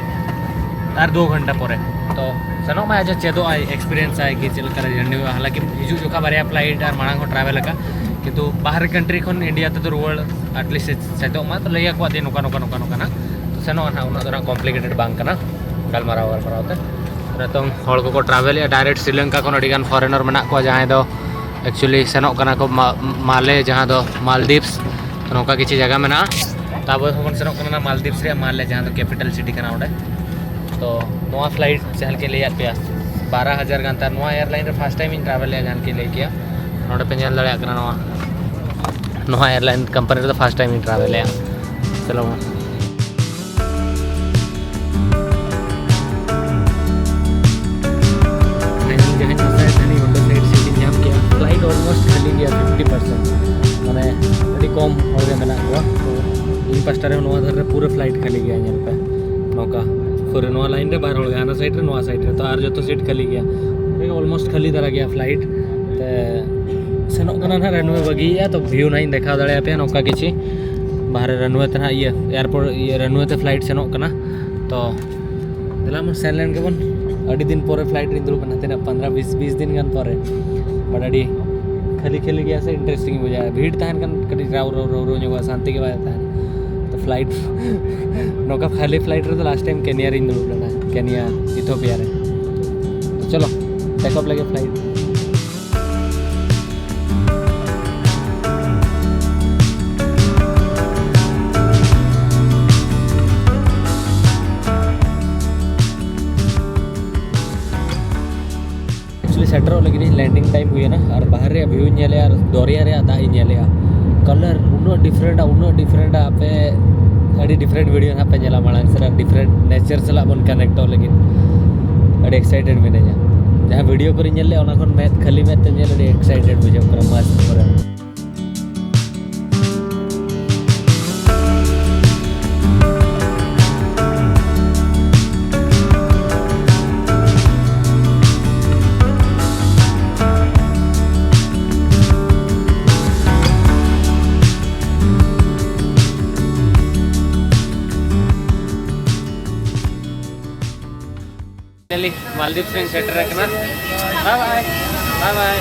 ᱟᱨ ᱫᱩ ᱜᱷᱚᱱᱴᱟ ᱯᱚᱨᱮ᱾ ᱛᱚ ᱥᱮᱱᱚᱜ ᱢᱟᱭ, ᱟᱡᱟᱜ ᱪᱮᱫᱚᱜ ᱟᱭ, experience ᱟᱭ ᱠᱤ ᱪᱮᱫ ᱞᱮᱠᱟ ᱨᱮ journey ᱦᱩᱭᱩᱜᱼᱟ᱾ ᱦᱟᱞᱟᱸᱠᱤ ᱦᱤᱡᱩᱜ ᱡᱚᱠᱷᱟ ᱵᱟᱨᱭᱟ flight ᱟᱨ ᱢᱟᱲᱟᱝ ᱦᱚᱸ travel ᱟᱠᱟᱫ, ᱠᱤᱱᱛᱩ ᱵᱟᱦᱨᱮ country ᱠᱷᱚᱱ ᱤᱱᱰᱤᱭᱟ ᱛᱮᱫᱚ ᱨᱩᱣᱟᱹᱲ at least ᱥᱮᱴᱚᱜ ᱢᱟ, ᱛᱚ ᱞᱟᱹᱭ ᱟᱠᱚᱣᱟ ᱡᱮ ᱱᱚᱝᱠᱟ ᱱᱚᱝᱠᱟ ᱱᱚᱝᱠᱟ ᱱᱚᱝᱠᱟ ᱱᱟᱜ, ᱛᱚ ᱥᱮᱱᱚᱜᱼᱟ ᱱᱟᱦᱟᱜ, ᱩᱱᱟᱹᱜ ᱫᱚ ᱱᱟᱜ complicated ᱵᱟᱝ ᱠᱟᱱᱟ ᱜᱟᱞᱢᱟᱨᱟᱣ ᱜᱟᱞᱢᱟᱨᱟᱣ ᱛᱮ᱾ ᱱᱤᱛᱚᱝ ᱦᱚᱲ ᱠᱚᱠᱚ travel ᱮᱫᱼᱟ direct ᱥᱨᱤᱞᱚᱝᱠᱟ ᱠᱷᱚᱱ, ᱟᱹᱰᱤᱜᱟᱱ foreigner ᱢᱮᱱᱟᱜ ᱠᱚᱣᱟ ᱡᱟᱦᱟᱸᱭ ᱫᱚ actually ᱥᱮᱱᱚᱜ ᱠᱟᱱᱟ ᱠᱚ ᱢᱟ-, ᱢᱟᱞᱮ, ᱡᱟᱦᱟᱸ ᱫᱚ ᱢᱟᱞᱫᱤᱯᱥ᱾ ᱛᱚ ᱱᱚᱝᱠᱟ ᱠᱤᱪᱷᱩ ᱡᱟᱭᱜᱟ ᱢᱮᱱᱟᱜᱼᱟ᱾ ᱛᱚ ᱟᱵᱚ ᱦᱚᱸᱵᱚᱱ ᱥᱮᱱᱚᱜ ᱠᱟᱱᱟ ᱢᱟᱞᱫᱤᱯᱥ ᱨᱮᱭᱟᱜ ᱢᱟᱞᱮ, ᱡᱟᱦᱟᱸ ᱫᱚ capital city ᱠᱟᱱᱟ ᱚᱸᱰᱮ᱾ ᱛᱚ ᱱᱚᱣᱟ flight ᱡᱟᱦᱟᱸ ᱞᱮᱠᱟᱧ ᱞᱟᱹᱭᱟᱫ ᱯᱮᱭᱟ, ᱵᱟᱨᱚ ᱦᱟᱡᱟᱨ ᱜᱟᱱ ᱛᱟᱨ᱾ ᱱᱚᱣᱟ airline ᱨᱮ first time ᱤᱧ travel ᱮᱫᱼᱟ, ᱡᱟᱦᱟᱸ ᱞᱮᱠᱟᱧ ᱞᱟᱹᱭ ᱠᱮᱭᱟ᱾ ᱱᱚᱰᱮ ᱯᱮ ᱧᱮᱞ ᱫᱟᱲᱮᱭᱟᱜ ᱠᱟᱱᱟ, ᱱᱚᱣᱟ ᱱᱚᱣᱟ airline company ᱨᱮᱫᱚ first time ᱤᱧ travel ᱮᱫᱼᱟ᱾ ᱪᱚᱞᱚ ᱢᱟ᱾ Finally ᱡᱟᱦᱟᱸᱧ ᱟᱥᱟᱭᱮᱫ ᱛᱟᱦᱮᱱᱤᱧ, ᱚᱸᱰᱮ side seat ᱤᱧ ᱧᱟᱢ ᱠᱮᱜᱼᱟ᱾ Flight almost ᱠᱷᱟᱹᱞᱤ ᱜᱮᱭᱟ, fifty percent, ᱢᱟᱱᱮ ᱟᱹᱰᱤ ᱠᱚᱢ ᱦᱚᱲ ᱜᱮ ᱢᱮᱱᱟᱜ ᱠᱚᱣᱟ᱾ ᱛᱚ ᱤᱧ ᱯᱟᱥᱴᱟ ᱨᱮᱦᱚᱸ ᱱᱚᱣᱟ ᱫᱷᱟᱨᱮ ᱨᱮ ᱯᱩᱨᱟᱹ flight ᱠᱷᱟᱹᱞᱤ ᱜᱮᱭᱟ, ᱧᱮᱞ ᱯᱮ ᱱᱚᱝᱠᱟ᱾ ᱯᱩᱨᱟᱹ ᱱᱚᱣᱟ line ᱨᱮ ᱵᱟᱨ ᱦᱚᱲ ᱜᱮ, ᱦᱟᱱᱟ side ᱨᱮ, ᱱᱚᱣᱟ side ᱨᱮ᱾ ᱛᱚ ᱟᱨ ᱡᱚᱛᱚ seat ᱠᱷᱟᱹᱞᱤ ᱜᱮᱭᱟ, almost ᱠᱷᱟᱹᱞᱤ ᱫᱷᱟᱨᱟ ᱜᱮᱭᱟ flight᱾ ᱛᱮ ᱥᱮᱱᱚᱜ ᱠᱟᱱᱟ ᱱᱟᱦᱟᱜ runway ᱵᱟᱹᱜᱤᱭᱮᱜᱼᱟ, ᱛᱚ view ᱱᱟᱦᱟᱜ ᱤᱧ ᱫᱮᱠᱷᱟᱣ ᱫᱟᱲᱮᱭᱟᱯᱮᱭᱟ ᱱᱚᱝᱠᱟ ᱠᱤᱪᱷᱤ ᱵᱟᱦᱨᱮ runway ᱛᱮ ᱱᱟᱦᱟᱜ, ᱤᱭᱟᱹ airport, ᱤᱭᱟᱹ runway ᱛᱮ flight ᱥᱮᱱᱚᱜ ᱠᱟᱱᱟ᱾ ᱛᱚ ᱫᱮᱞᱟ ᱵᱚᱱ ᱥᱮᱱ ᱞᱮᱱ ᱜᱮᱵᱚᱱ᱾ ᱟᱹᱰᱤ ᱫᱤᱱ ᱯᱚᱨᱮ flight ᱨᱤᱧ ᱫᱩᱲᱩᱵ ᱠᱟᱱᱟ, ᱛᱤᱱᱟᱹᱜ ᱯᱚᱱᱨᱚ ᱵᱤᱥ, ᱵᱤᱥ ᱫᱤᱱ ᱜᱟᱱ ᱯᱚᱨᱮ᱾ But ᱟᱹᱰᱤ ᱠᱷᱟᱹᱞᱤ ᱠᱷᱟᱹᱞᱤ ᱜᱮᱭᱟ ᱥᱮ, interesting ᱵᱩᱡᱷᱟᱹᱜᱼᱟ᱾ ᱵᱷᱤᱲ ᱛᱟᱦᱮᱱ ᱠᱷᱟᱱ ᱠᱟᱹᱴᱤᱡ ᱨᱟᱣ ᱨᱟᱣ ᱨᱟᱣ ᱨᱟᱣ ᱧᱚᱜᱚᱜᱼᱟ, ᱥᱟᱱᱛᱤ ᱜᱮ ᱵᱟᱭ ᱛᱟᱦᱮᱱᱟ᱾ ᱛᱚ flight ᱱᱚᱝᱠᱟ ᱠᱷᱟᱹᱞᱤ flight ᱨᱮᱫᱚ last time ᱠᱮᱱᱤᱭᱟ ᱨᱤᱧ ᱫᱩᱲᱩᱵ ᱞᱮᱱᱟ, ᱠᱮᱱᱤᱭᱟ, ᱤᱛᱷᱳᱯᱤᱭᱟ ᱨᱮ᱾ ᱪᱚᱞᱚ take off ᱞᱮᱜᱮ flight᱾ Actually ᱥᱮᱴᱮᱨᱚᱜ ᱞᱟᱹᱜᱤᱫ ᱤᱧ, landing time ᱦᱩᱭᱮᱱᱟ ᱟᱨ ᱵᱟᱦᱨᱮ ᱨᱮᱭᱟᱜ view ᱤᱧ ᱧᱮᱞᱮᱜᱼᱟ ᱟᱨ ᱫᱚᱨᱭᱟ ᱨᱮᱭᱟᱜ ᱫᱟᱜ ᱤᱧ ᱧᱮᱞᱮᱜᱼᱟ᱾ Colour ᱩᱱᱟᱹᱜ different ᱟ, ᱩᱱᱟᱹᱜ different ᱟ, ᱟᱯᱮ ᱟᱹᱰᱤ different video ᱱᱟᱦᱟᱜ ᱯᱮ ᱧᱮᱞᱟ ᱢᱟᱲᱟᱝ ᱥᱮᱫ, ᱟᱨ different nature ᱥᱟᱞᱟᱜ ᱵᱚᱱ connectᱚᱜ ᱞᱟᱹᱜᱤᱫ ᱟᱹᱰᱤ excited ᱢᱤᱱᱟᱹᱧᱟ᱾ ᱡᱟᱦᱟᱸ video ᱠᱚᱨᱮᱧ ᱧᱮᱞ ᱞᱮᱜᱼᱟ, ᱚᱱᱟ ᱠᱷᱚᱱ ᱢᱮᱫ ᱠᱷᱟᱹᱞᱤ ᱢᱮᱫ ᱛᱮ ᱧᱮᱞ ᱟᱹᱰᱤ excited ᱵᱩᱡᱷᱟᱹᱜ ᱠᱟᱱᱟ, ᱢᱚᱡᱽ ᱯᱩᱨᱟᱹ᱾ ᱢᱟᱞᱫᱤᱯᱥ ᱨᱤᱧ ᱥᱮᱴᱮᱨ ᱟᱠᱟᱱᱟ᱾ ᱵᱟᱭ ᱵᱟᱭ, ᱵᱟᱭ ᱵᱟᱭ᱾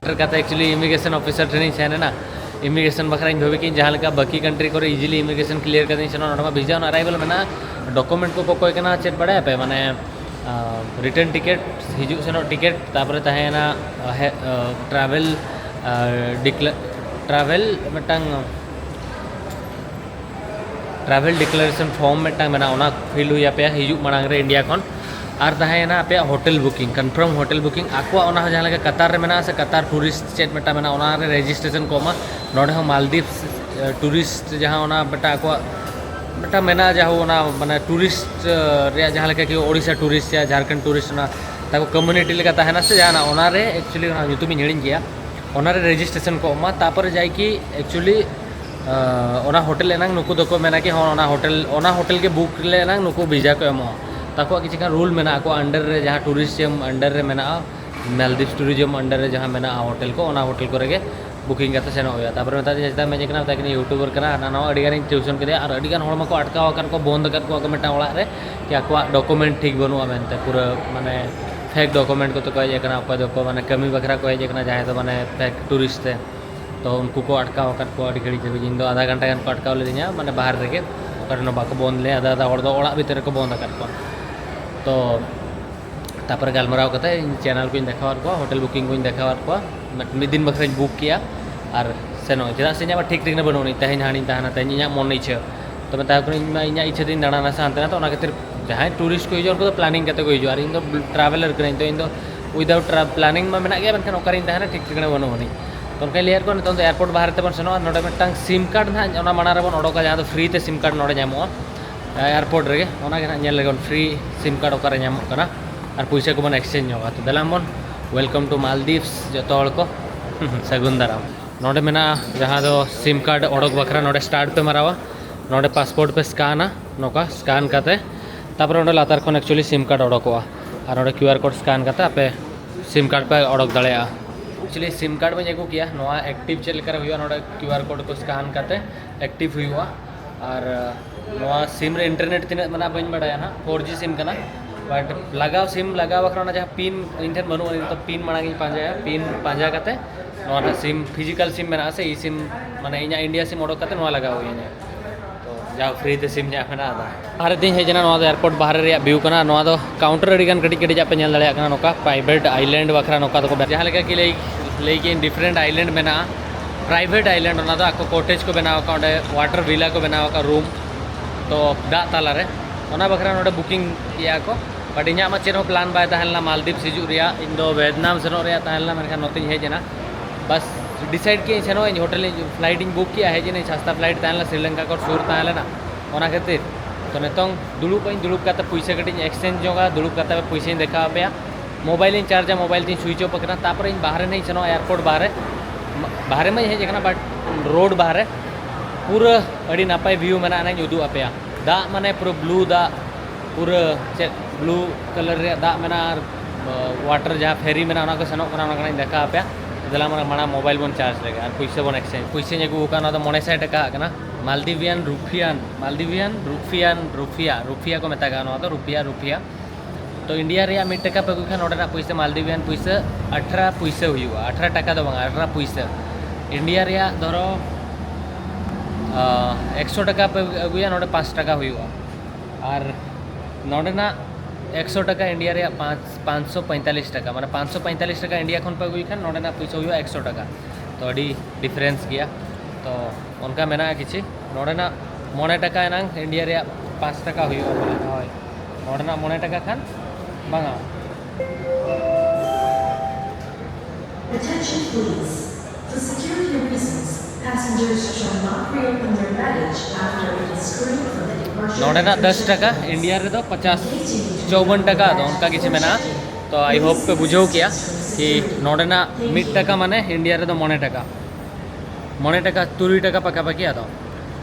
ᱥᱮᱴᱮᱨ ᱠᱟᱛᱮ actually immigration officer ᱴᱷᱮᱱᱤᱧ ᱥᱮᱱ ᱮᱱᱟ᱾ Immigration ᱵᱟᱠᱷᱨᱟᱧ ᱵᱷᱟᱹᱵᱤ ᱠᱮᱫᱟᱹᱧ ᱡᱟᱦᱟᱸ ᱞᱮᱠᱟ ᱵᱟᱹᱠᱤ country ᱠᱚᱨᱮ easily immigration clear ᱠᱟᱛᱮᱧ ᱥᱮᱱᱚᱜᱼᱟ, ᱱᱚᱰᱮ ᱢᱟ visa on arrival ᱢᱮᱱᱟᱜᱼᱟ, document ᱠᱚᱠᱚ ᱠᱚᱭ ᱠᱟᱱᱟ ᱪᱮᱫ ᱵᱟᱲᱟᱭᱟᱯᱮ, ᱢᱟᱱᱮ return ticket, ᱦᱤᱡᱩᱜ ᱥᱮᱱᱚᱜ ticket, ᱛᱟᱨᱯᱚᱨᱮ ᱛᱟᱦᱮᱸᱭᱮᱱᱟ travel declare, travel ᱢᱤᱫᱴᱟᱝ travel declaration form ᱢᱤᱫᱴᱟᱝ ᱢᱮᱱᱟᱜᱼᱟ, ᱚᱱᱟ fill ᱦᱩᱭ ᱟᱯᱮᱭᱟ ᱦᱤᱡᱩᱜ ᱢᱟᱲᱟᱝ ᱨᱮ ᱤᱱᱰᱤᱭᱟ ᱠᱷᱚᱱ᱾ ᱟᱨ ᱛᱟᱦᱮᱸᱭᱮᱱᱟ ᱟᱯᱮᱭᱟᱜ hotel booking, confirm hotel booking᱾ ᱟᱠᱚᱣᱟᱜ ᱚᱱᱟ ᱦᱚᱸ ᱡᱟᱦᱟᱸ ᱞᱮᱠᱟ ᱠᱟᱛᱟᱨ ᱨᱮ ᱢᱮᱱᱟᱜᱼᱟ ᱥᱮ ᱠᱟᱛᱟᱨ tourist ᱪᱮᱫ ᱢᱤᱫᱴᱟᱝ ᱢᱮᱱᱟᱜᱼᱟ, ᱚᱱᱟ ᱨᱮ registration ᱠᱚ ᱮᱢᱟ᱾ ᱱᱚᱰᱮ ᱦᱚᱸ ᱢᱟᱞᱫᱤᱯᱥ tourist ᱡᱟᱦᱟᱸ ᱚᱱᱟ ᱢᱤᱫᱴᱟᱝ ᱟᱠᱚᱣᱟᱜ ᱢᱤᱫᱴᱟᱝ ᱢᱮᱱᱟᱜᱼᱟ, ᱡᱟᱦᱟᱸ ᱚᱱᱟ ᱢᱟᱱᱮ tourist ᱨᱮᱭᱟᱜ ᱡᱟᱦᱟᱸ ᱞᱮᱠᱟ ᱠᱤ ᱳᱰᱤᱥᱟ tourist ᱭᱟ ᱡᱷᱟᱨᱠᱷᱚᱸᱰ tourist, ᱚᱱᱟ ᱛᱟᱠᱚ community ᱞᱮᱠᱟ ᱛᱟᱦᱮᱱᱟ ᱥᱮ ᱡᱟᱦᱟᱱᱟᱜ, ᱚᱱᱟ ᱨᱮ actually ᱚᱱᱟ ᱧᱩᱛᱩᱢᱤᱧ ᱦᱤᱲᱤᱧ ᱜᱮᱭᱟ, ᱚᱱᱟ ᱨᱮ registration ᱠᱚ ᱮᱢᱟ᱾ ᱛᱟᱨᱯᱚᱨᱮ ᱡᱟᱭ ᱠᱤ actually ᱚᱱᱟ hotel ᱮᱱᱟᱝ ᱱᱩᱠᱩ ᱫᱚᱠᱚ ᱢᱮᱱᱟ ᱠᱤ ᱦᱚᱸ ᱚᱱᱟ hotel, ᱚᱱᱟ hotel ᱜᱮ book ᱞᱮ ᱮᱱᱟᱝ ᱱᱩᱠᱩ visa ᱠᱚ ᱮᱢᱚᱜᱼᱟ᱾ ᱛᱟᱠᱚᱣᱟᱜ ᱠᱤᱪᱷᱩ ᱜᱟᱱ rule ᱢᱮᱱᱟᱜᱼᱟ, ᱟᱠᱚ under ᱨᱮ ᱡᱟᱦᱟᱸ tourism under ᱨᱮ ᱢᱮᱱᱟᱜᱼᱟ, ᱢᱟᱞᱫᱤᱯᱥ tourism under ᱨᱮ ᱡᱟᱦᱟᱸ ᱢᱮᱱᱟᱜᱼᱟ hotel ᱠᱚ, ᱚᱱᱟ hotel ᱠᱚᱨᱮ ᱜᱮ booking ᱠᱟᱛᱮ ᱥᱮᱱᱚᱜ ᱦᱩᱭᱩᱜᱼᱟ᱾ ᱛᱟᱨᱯᱚᱨᱮ ᱢᱮᱛᱟ ᱫᱤᱧᱟ ᱪᱮᱫᱟᱜ ᱢᱮᱡᱮ ᱠᱟᱱᱟ, ᱢᱮᱛᱟᱭ ᱠᱟᱹᱱᱟᱹᱧ YouTuber ᱠᱟᱱᱟ, ᱦᱟᱱᱟ ᱱᱟᱣᱟ ᱟᱹᱰᱤ ᱜᱟᱱᱤᱧ tuition ᱠᱮᱫᱮᱭᱟ ᱟᱨ ᱟᱹᱰᱤ ᱜᱟᱱ ᱦᱚᱲ ᱢᱟᱠᱚ ᱟᱴᱠᱟᱣ ᱟᱠᱟᱫ ᱠᱚ, ᱵᱚᱱᱫ ᱟᱠᱟᱫ ᱠᱚᱣᱟ ᱠᱚ ᱢᱤᱫᱴᱟᱝ ᱚᱲᱟᱜ ᱨᱮ, ᱠᱤ ᱟᱠᱚᱣᱟᱜ document ᱴᱷᱤᱠ ᱵᱟᱹᱱᱩᱜᱼᱟ ᱢᱮᱱᱛᱮ, ᱯᱩᱨᱟᱹ ᱢᱟᱱᱮ fake document ᱠᱚᱛᱮ ᱠᱚ ᱦᱮᱡ ᱟᱠᱟᱱᱟ, ᱚᱠᱚᱭ ᱫᱚᱠᱚ ᱢᱟᱱᱮ ᱠᱟᱹᱢᱤ ᱵᱟᱠᱷᱨᱟ ᱠᱚ ᱦᱮᱡ ᱟᱠᱟᱱᱟ, ᱡᱟᱦᱟᱸᱭ ᱫᱚ ᱢᱟᱱᱮ fake tourist ᱛᱮ᱾ ᱛᱚ ᱩᱱᱠᱩ ᱠᱚ ᱟᱴᱠᱟᱣ ᱟᱠᱟᱫ ᱠᱚᱣᱟ ᱟᱹᱰᱤ ᱜᱷᱟᱹᱲᱤᱡ ᱫᱷᱟᱹᱵᱤᱡ, ᱤᱧ ᱫᱚ ᱟᱫᱷᱟ ᱜᱷᱚᱱᱴᱟ ᱜᱟᱱ ᱠᱚ ᱟᱴᱠᱟᱣ ᱞᱤᱫᱤᱧᱟ, ᱢᱟᱱᱮ ᱵᱟᱦᱨᱮ ᱨᱮᱜᱮ, ᱚᱠᱟ ᱨᱮᱦᱚᱸ ᱵᱟᱠᱚ ᱵᱚᱱᱫ ᱞᱮᱫᱟ, ᱟᱫᱷᱟ ᱟᱫᱷᱟ ᱦᱚᱲ ᱫᱚ ᱚᱲᱟᱜ ᱵᱷᱤᱛᱤᱨ ᱨᱮᱠᱚ ᱵᱚᱱᱫ ᱟᱠᱟᱫ ᱠᱚᱣᱟ᱾ ᱛᱚ ᱛᱟᱨᱯᱚᱨᱮ ᱜᱟᱞᱢᱟᱨᱟᱣ ᱠᱟᱛᱮ ᱤᱧ channel ᱠᱚᱧ ᱫᱮᱠᱷᱟᱣᱟᱫ ᱠᱚᱣᱟ, hotel booking ᱠᱚᱧ ᱫᱮᱠᱷᱟᱣᱟᱫ ᱠᱚᱣᱟ, but ᱢᱤᱫ ᱫᱤᱱ ᱵᱟᱠᱷᱨᱟᱧ book ᱠᱮᱜᱼᱟ ᱟᱨ ᱥᱮᱱᱚᱜ, ᱪᱮᱫᱟᱜ ᱥᱮ ᱤᱧᱟᱹᱜ ᱢᱟ ᱴᱷᱤᱠ ᱴᱷᱤᱠᱟᱹᱱᱟ ᱵᱟᱹᱱᱩᱜ ᱟᱹᱱᱤᱡ, ᱛᱮᱦᱮᱧ ᱦᱟᱸᱰᱮᱧ ᱛᱟᱦᱮᱱᱟ, ᱛᱮᱦᱮᱧ ᱤᱧᱟᱹᱜ ᱢᱚᱱ ᱤᱪᱪᱷᱟᱹ᱾ ᱛᱚ ᱢᱮᱛᱟ ᱠᱚ ᱠᱟᱹᱱᱟᱹᱧ, ᱤᱧ ᱢᱟ ᱤᱧᱟᱹᱜ ᱤᱪᱪᱷᱟᱹ ᱛᱤᱧ ᱫᱟᱬᱟᱱᱟ ᱥᱮ ᱦᱟᱱᱛᱮ ᱱᱟᱛᱮ, ᱚᱱᱟ ᱠᱷᱟᱹᱛᱤᱨ ᱡᱟᱦᱟᱸᱭ tourist ᱠᱚ ᱦᱤᱡᱩᱜᱼᱟ ᱩᱱᱠᱩ ᱫᱚ planning ᱠᱟᱛᱮ ᱠᱚ ᱦᱤᱡᱩᱜᱼᱟ, ᱟᱨ ᱤᱧ ᱫᱚ traveller ᱠᱟᱹᱱᱟᱹᱧ, ᱛᱚ ᱤᱧ ᱫᱚ without tra-, planning ᱢᱟ ᱢᱮᱱᱟᱜ ᱜᱮᱭᱟ, ᱢᱮᱱᱠᱷᱟᱱ ᱚᱠᱟᱨᱤᱧ ᱛᱟᱦᱮᱱᱟ ᱴᱷᱤᱠ ᱴᱷᱤᱠᱟᱹᱱᱟ ᱵᱟᱹᱱᱩᱜ ᱟᱹᱱᱤᱡ᱾ ᱛᱚ ᱚᱱᱠᱟᱧ ᱞᱟᱹᱭᱟᱫ ᱠᱚᱣᱟ, ᱱᱤᱛᱚᱝ ᱫᱚ airport ᱵᱟᱦᱨᱮ ᱛᱮᱵᱚᱱ ᱥᱮᱱᱚᱜᱼᱟ, ᱱᱚᱰᱮ ᱢᱤᱫᱴᱟᱝ SIM card ᱱᱟᱦᱟᱜ ᱚᱱᱟ ᱢᱟᱲᱟᱝ ᱨᱮᱵᱚᱱ ᱚᱰᱚᱠᱟ, ᱡᱟᱦᱟᱸ ᱫᱚ free ᱛᱮ SIM card ᱱᱚᱰᱮ ᱧᱟᱢᱚᱜᱼᱟ airport ᱨᱮᱜᱮ, ᱚᱱᱟ ᱜᱮ ᱱᱟᱦᱟᱜ ᱧᱮᱞ ᱞᱮᱜᱮ ᱵᱚᱱ, free SIM card ᱚᱠᱟᱨᱮ ᱧᱟᱢᱚᱜ ᱠᱟᱱᱟ ᱟᱨ ᱯᱩᱭᱥᱟᱹ ᱠᱚᱵᱚᱱ exchange ᱧᱚᱜᱼᱟ᱾ ᱛᱚ ᱫᱮᱞᱟ ᱵᱚᱱ, welcome to Maldives ᱡᱚᱛᱚ ᱦᱚᱲ ᱠᱚ, ᱥᱟᱹᱜᱩᱱ ᱫᱟᱨᱟᱢ᱾ ᱱᱚᱰᱮ ᱢᱮᱱᱟᱜᱼᱟ ᱡᱟᱦᱟᱸ ᱫᱚ SIM card ᱚᱰᱚᱠ ᱵᱟᱠᱷᱨᱟ, ᱱᱚᱰᱮ start ᱯᱮ ᱢᱟᱨᱟᱣᱟ, ᱱᱚᱰᱮ passport ᱯᱮ ᱥᱠᱟᱱᱟ, ᱱᱚᱝᱠᱟ scan ᱠᱟᱛᱮ ᱛᱟᱨᱯᱚᱨᱮ ᱚᱸᱰᱮ ᱞᱟᱛᱟᱨ ᱠᱷᱚᱱ actually SIM card ᱚᱰᱚᱠᱚᱜᱼᱟ, ᱟᱨ ᱚᱸᱰᱮ QR code scan ᱠᱟᱛᱮ ᱟᱯᱮ SIM card ᱯᱮ ᱚᱰᱚᱠ ᱫᱟᱲᱮᱭᱟᱜᱼᱟ᱾ Actually sim card ᱵᱟᱹᱧ ᱟᱹᱜᱩ ᱠᱮᱭᱟ᱾ ᱱᱚᱣᱟ active ᱪᱮᱫ ᱞᱮᱠᱟᱨᱮ ᱦᱩᱭᱩᱜᱼᱟ, ᱱᱚᱰᱮ QR code ᱠᱚ scan ᱠᱟᱛᱮ active ᱦᱩᱭᱩᱜᱼᱟ᱾ ᱟᱨ ᱱᱚᱣᱟ sim ᱨᱮ internet ᱛᱤᱱᱟᱹᱜ ᱢᱮᱱᱟᱜᱼᱟ ᱵᱟᱹᱧ ᱵᱟᱲᱟᱭᱟ ᱱᱟᱦᱟᱜ, four G sim ᱠᱟᱱᱟ᱾ But ᱞᱟᱜᱟᱣ, sim ᱞᱟᱜᱟᱣ ᱵᱟᱠᱷᱨᱟ ᱚᱱᱟ ᱡᱟᱦᱟᱸ pin ᱤᱧ ᱴᱷᱮᱱ ᱵᱟᱹᱱᱩᱜᱼᱟ ᱱᱤᱛᱚᱜ, pin ᱢᱟᱲᱟᱝ ᱤᱧ ᱯᱟᱸᱡᱟᱭᱟ᱾ Pin ᱯᱟᱸᱡᱟ ᱠᱟᱛᱮ ᱱᱚᱣᱟ ᱨᱮᱱᱟᱜ sim, physical sim ᱢᱮᱱᱟᱜᱼᱟ ᱥᱮ, eSIM, ᱢᱟᱱᱮ ᱤᱧᱟᱹᱜ India sim ᱚᱰᱚᱠ ᱠᱟᱛᱮ ᱱᱚᱣᱟ ᱞᱟᱜᱟᱣ ᱦᱩᱭ ᱤᱧᱟᱹ᱾ ᱛᱚ ᱡᱟ free ᱛᱮ sim ᱧᱟᱢ ᱢᱮᱱᱟᱜᱼᱟ᱾ ᱟᱫᱚ ᱵᱟᱦᱨᱮ ᱛᱤᱧ ᱦᱮᱡ ᱮᱱᱟ, ᱱᱚᱣᱟ ᱫᱚ airport ᱵᱟᱦᱨᱮ ᱨᱮᱭᱟᱜ view ᱠᱟᱱᱟ᱾ ᱱᱚᱣᱟ ᱫᱚ counter ᱟᱹᱰᱤ ᱜᱟᱱ ᱠᱟᱹᱴᱤᱡ ᱠᱟᱹᱴᱤᱡ ᱟᱜ ᱯᱮ ᱧᱮᱞ ᱫᱟᱲᱮᱭᱟᱜ ᱠᱟᱱᱟ, ᱱᱚᱝᱠᱟ private island ᱵᱟᱠᱷᱨᱟ ᱱᱚᱝᱠᱟ ᱫᱚᱠᱚ ᱵᱮ-, ᱡᱟᱦᱟᱸ ᱞᱮᱠᱟ ᱠᱤ ᱞᱟᱹᱭ, ᱞᱟᱹᱭ ᱠᱮᱫ different island ᱢᱮᱱᱟᱜᱼᱟ, private island, ᱚᱱᱟ ᱫᱚ ᱟᱠᱚ cottage ᱠᱚ ᱵᱮᱱᱟᱣ ᱟᱠᱟᱫ, ᱚᱸᱰᱮ water villa ᱠᱚ ᱵᱮᱱᱟᱣ ᱟᱠᱟᱫ, room, ᱛᱚ ᱫᱟᱜ ᱛᱟᱞᱟᱨᱮ, ᱚᱱᱟ ᱵᱟᱠᱷᱨᱟ ᱱᱚᱰᱮ booking ᱠᱮᱜᱼᱟ ᱠᱚ᱾ But ᱤᱧᱟᱹᱜ ᱢᱟ ᱪᱮᱫ ᱦᱚᱸ plan ᱵᱟᱭ ᱛᱟᱦᱮᱸ ᱞᱮᱱᱟ Maldives ᱦᱤᱡᱩᱜ ᱨᱮᱭᱟᱜ, ᱤᱧ ᱫᱚ ᱵᱷᱤᱭᱮᱛᱱᱟᱢ ᱥᱮᱱᱚᱜ ᱨᱮᱭᱟᱜ ᱛᱟᱦᱮᱸ ᱞᱮᱱᱟ, ᱢᱮᱱᱠᱷᱟᱱ ᱱᱚᱛᱮᱧ ᱦᱮᱡ ᱮᱱᱟ᱾ ᱵᱟᱥ decide ᱠᱮᱫ ᱟᱹᱧ ᱥᱮᱱᱚᱜ ᱟᱹᱧ, hotel ᱤᱧ, flight ᱤᱧ book ᱠᱮᱜᱼᱟ, ᱦᱮᱡ ᱮᱱᱟᱹᱧ, ᱥᱟᱥᱛᱟ flight ᱛᱟᱦᱮᱸ ᱞᱮᱱᱟ, ᱥᱨᱤᱞᱚᱝᱠᱟ ᱠᱷᱚᱱ ᱥᱩᱨ ᱛᱟᱦᱮᱸ ᱞᱮᱱᱟ, ᱚᱱᱟ ᱠᱷᱟᱹᱛᱤᱨ᱾ ᱛᱚ ᱱᱤᱛᱚᱝ ᱫᱩᱲᱩᱵ ᱟᱹᱧ, ᱫᱩᱲᱩᱵ ᱠᱟᱛᱮ ᱯᱩᱭᱥᱟᱹ ᱠᱟᱹᱴᱤᱡ ᱤᱧ exchange ᱧᱚᱜᱟ, ᱫᱩᱲᱩᱵ ᱠᱟᱛᱮ ᱯᱩᱭᱥᱟᱹᱧ ᱫᱮᱠᱷᱟᱣ ᱟᱯᱮᱭᱟ᱾ Mobile ᱤᱧ chargeᱟ, mobile ᱛᱤᱧ switch off ᱟᱠᱟᱱᱟ, ᱛᱟᱯᱚᱨᱮ ᱤᱧ ᱵᱟᱦᱨᱮ ᱱᱟᱜ ᱤᱧ ᱥᱮᱱᱚᱜᱼᱟ, airport ᱵᱟᱦᱨᱮ, ᱵᱟᱦᱨᱮ ᱢᱟᱧ ᱦᱮᱡ ᱟᱠᱟᱱᱟ, but road ᱵᱟᱦᱨᱮ ᱯᱩᱨᱟᱹ ᱟᱹᱰᱤ ᱱᱟᱯᱟᱭ view ᱢᱮᱱᱟᱜᱼᱟ, ᱱᱟᱜ ᱤᱧ ᱩᱫᱩᱜ ᱟᱯᱮᱭᱟ᱾ ᱫᱟᱜ ᱢᱟᱱᱮ ᱯᱩᱨᱟᱹ blue ᱫᱟᱜ, ᱯᱩᱨᱟᱹ ᱪᱮᱫ blue colour ᱨᱮᱭᱟᱜ ᱫᱟᱜ ᱢᱮᱱᱟᱜᱼᱟ, ᱟᱨ water ᱡᱟᱦᱟᱸ ferry ᱢᱮᱱᱟᱜᱼᱟ, ᱚᱱᱟ ᱠᱚ ᱥᱮᱱᱚᱜ ᱠᱟᱱᱟ, ᱚᱱᱟ ᱠᱟᱱᱟᱧ ᱫᱮᱠᱷᱟᱣ ᱟᱯᱮᱭᱟ᱾ ᱫᱮᱞᱟ ᱢᱟᱲᱟᱝ, ᱢᱟᱲᱟᱝ mobile ᱵᱚᱱ charge ᱞᱮᱜᱮ ᱟᱨ ᱯᱩᱭᱥᱟᱹ ᱵᱚᱱ exchange᱾ ᱯᱩᱭᱥᱟᱹᱧ ᱟᱹᱜᱩ ᱟᱠᱟᱫᱼᱟ, ᱚᱱᱟ ᱫᱚ ᱢᱚᱬᱮ ᱥᱟᱭ ᱴᱟᱠᱟ ᱠᱟᱱᱟ᱾ Maldivian rupiah, Maldivian rupiah, rupiah, rupiah ᱠᱚ ᱢᱮᱛᱟᱜᱼᱟ ᱱᱚᱣᱟ ᱫᱚ, rupiah, rupiah᱾ ᱛᱚ India ᱨᱮᱭᱟᱜ ᱢᱤᱫ ᱴᱟᱠᱟ ᱯᱮ ᱟᱹᱜᱩᱭ ᱠᱷᱟᱱ ᱱᱚᱰᱮᱱᱟᱜ ᱯᱩᱭᱥᱟᱹ, Maldivian ᱯᱩᱭᱥᱟᱹ ᱟᱴᱷᱨᱚ ᱯᱩᱭᱥᱟᱹ ᱦᱩᱭᱩᱜᱼᱟ, ᱟᱴᱷᱨᱚ ᱴᱟᱠᱟ ᱫᱚ ᱵᱟᱝ, ᱟᱴᱷᱨᱚ ᱯᱩᱭᱥᱟᱹ᱾ India ᱨᱮᱭᱟᱜ ᱫᱷᱚᱨᱚ, ᱟᱸ, ᱮᱠᱥᱚ ᱴᱟᱠᱟ ᱯᱮ ᱟᱹᱜᱩᱭᱟ, ᱱᱚᱰᱮ ᱯᱟᱸᱪ ᱴᱟᱠᱟ ᱦᱩᱭᱩᱜᱼᱟ᱾ ᱟᱨ ᱱᱚᱰᱮᱱᱟᱜ ᱮᱠᱥᱚ ᱴᱟᱠᱟ India ᱨᱮᱭᱟᱜ ᱯᱟᱸᱪ, ᱯᱟᱸᱪᱥᱚ ᱯᱚᱸᱭᱛᱟᱞᱤᱥ ᱴᱟᱠᱟ, ᱢᱟᱱᱮ ᱯᱟᱸᱪᱥᱚ ᱯᱚᱸᱭᱛᱟᱞᱤᱥ ᱴᱟᱠᱟ India ᱠᱷᱚᱱ ᱯᱮ ᱟᱹᱜᱩᱭ ᱠᱷᱟᱱ ᱱᱚᱰᱮᱱᱟᱜ ᱯᱩᱭᱥᱟᱹ ᱦᱩᱭᱩᱜᱼᱟ ᱮᱠᱥᱚ ᱴᱟᱠᱟ᱾ ᱛᱚ ᱟᱹᱰᱤ difference ᱜᱮᱭᱟ᱾ ᱛᱚ ᱚᱱᱠᱟ ᱢᱮᱱᱟᱜᱼᱟ ᱠᱤᱪᱷᱤ᱾ ᱱᱚᱰᱮᱱᱟᱜ ᱢᱚᱬᱮ ᱴᱟᱠᱟ ᱮᱱᱟᱝ India ᱨᱮᱭᱟᱜ ᱯᱟᱸᱪ ᱴᱟᱠᱟ ᱦᱩᱭᱩᱜᱼᱟ ᱵᱚᱞᱮ, ᱦᱳᱭ᱾ ᱱᱚᱰᱮᱱᱟᱜ ᱢᱚᱬᱮ ᱴᱟᱠᱟ ᱠᱷᱟᱱ ᱵᱟᱝᱟ᱾ Attention please. For security reasons, passengers shall not reopen their baggage after it is screened for the departure. ᱱᱚᱰᱮᱱᱟᱜ ᱫᱚᱥ ᱴᱟᱠᱟ, India ᱨᱮᱫᱚ ᱯᱚᱪᱟᱥ, ᱪᱚᱣᱵᱚᱱ ᱴᱟᱠᱟ, ᱟᱫᱚ ᱚᱱᱠᱟ ᱠᱤᱪᱷᱩ ᱢᱮᱱᱟᱜᱼᱟ᱾ ᱛᱚ I hope ᱯᱮ ᱵᱩᱡᱷᱟᱹᱣ ᱠᱮᱭᱟ ᱠᱤ ᱱᱚᱰᱮᱱᱟᱜ ᱢᱤᱫ ᱴᱟᱠᱟ ᱢᱟᱱᱮ India ᱨᱮᱫᱚ ᱢᱚᱬᱮ ᱴᱟᱠᱟ, ᱢᱚᱬᱮ ᱴᱟᱠᱟ, ᱛᱩᱨᱩᱭ ᱴᱟᱠᱟ ᱯᱟᱠᱟᱯᱟᱠᱤ᱾ ᱟᱫᱚ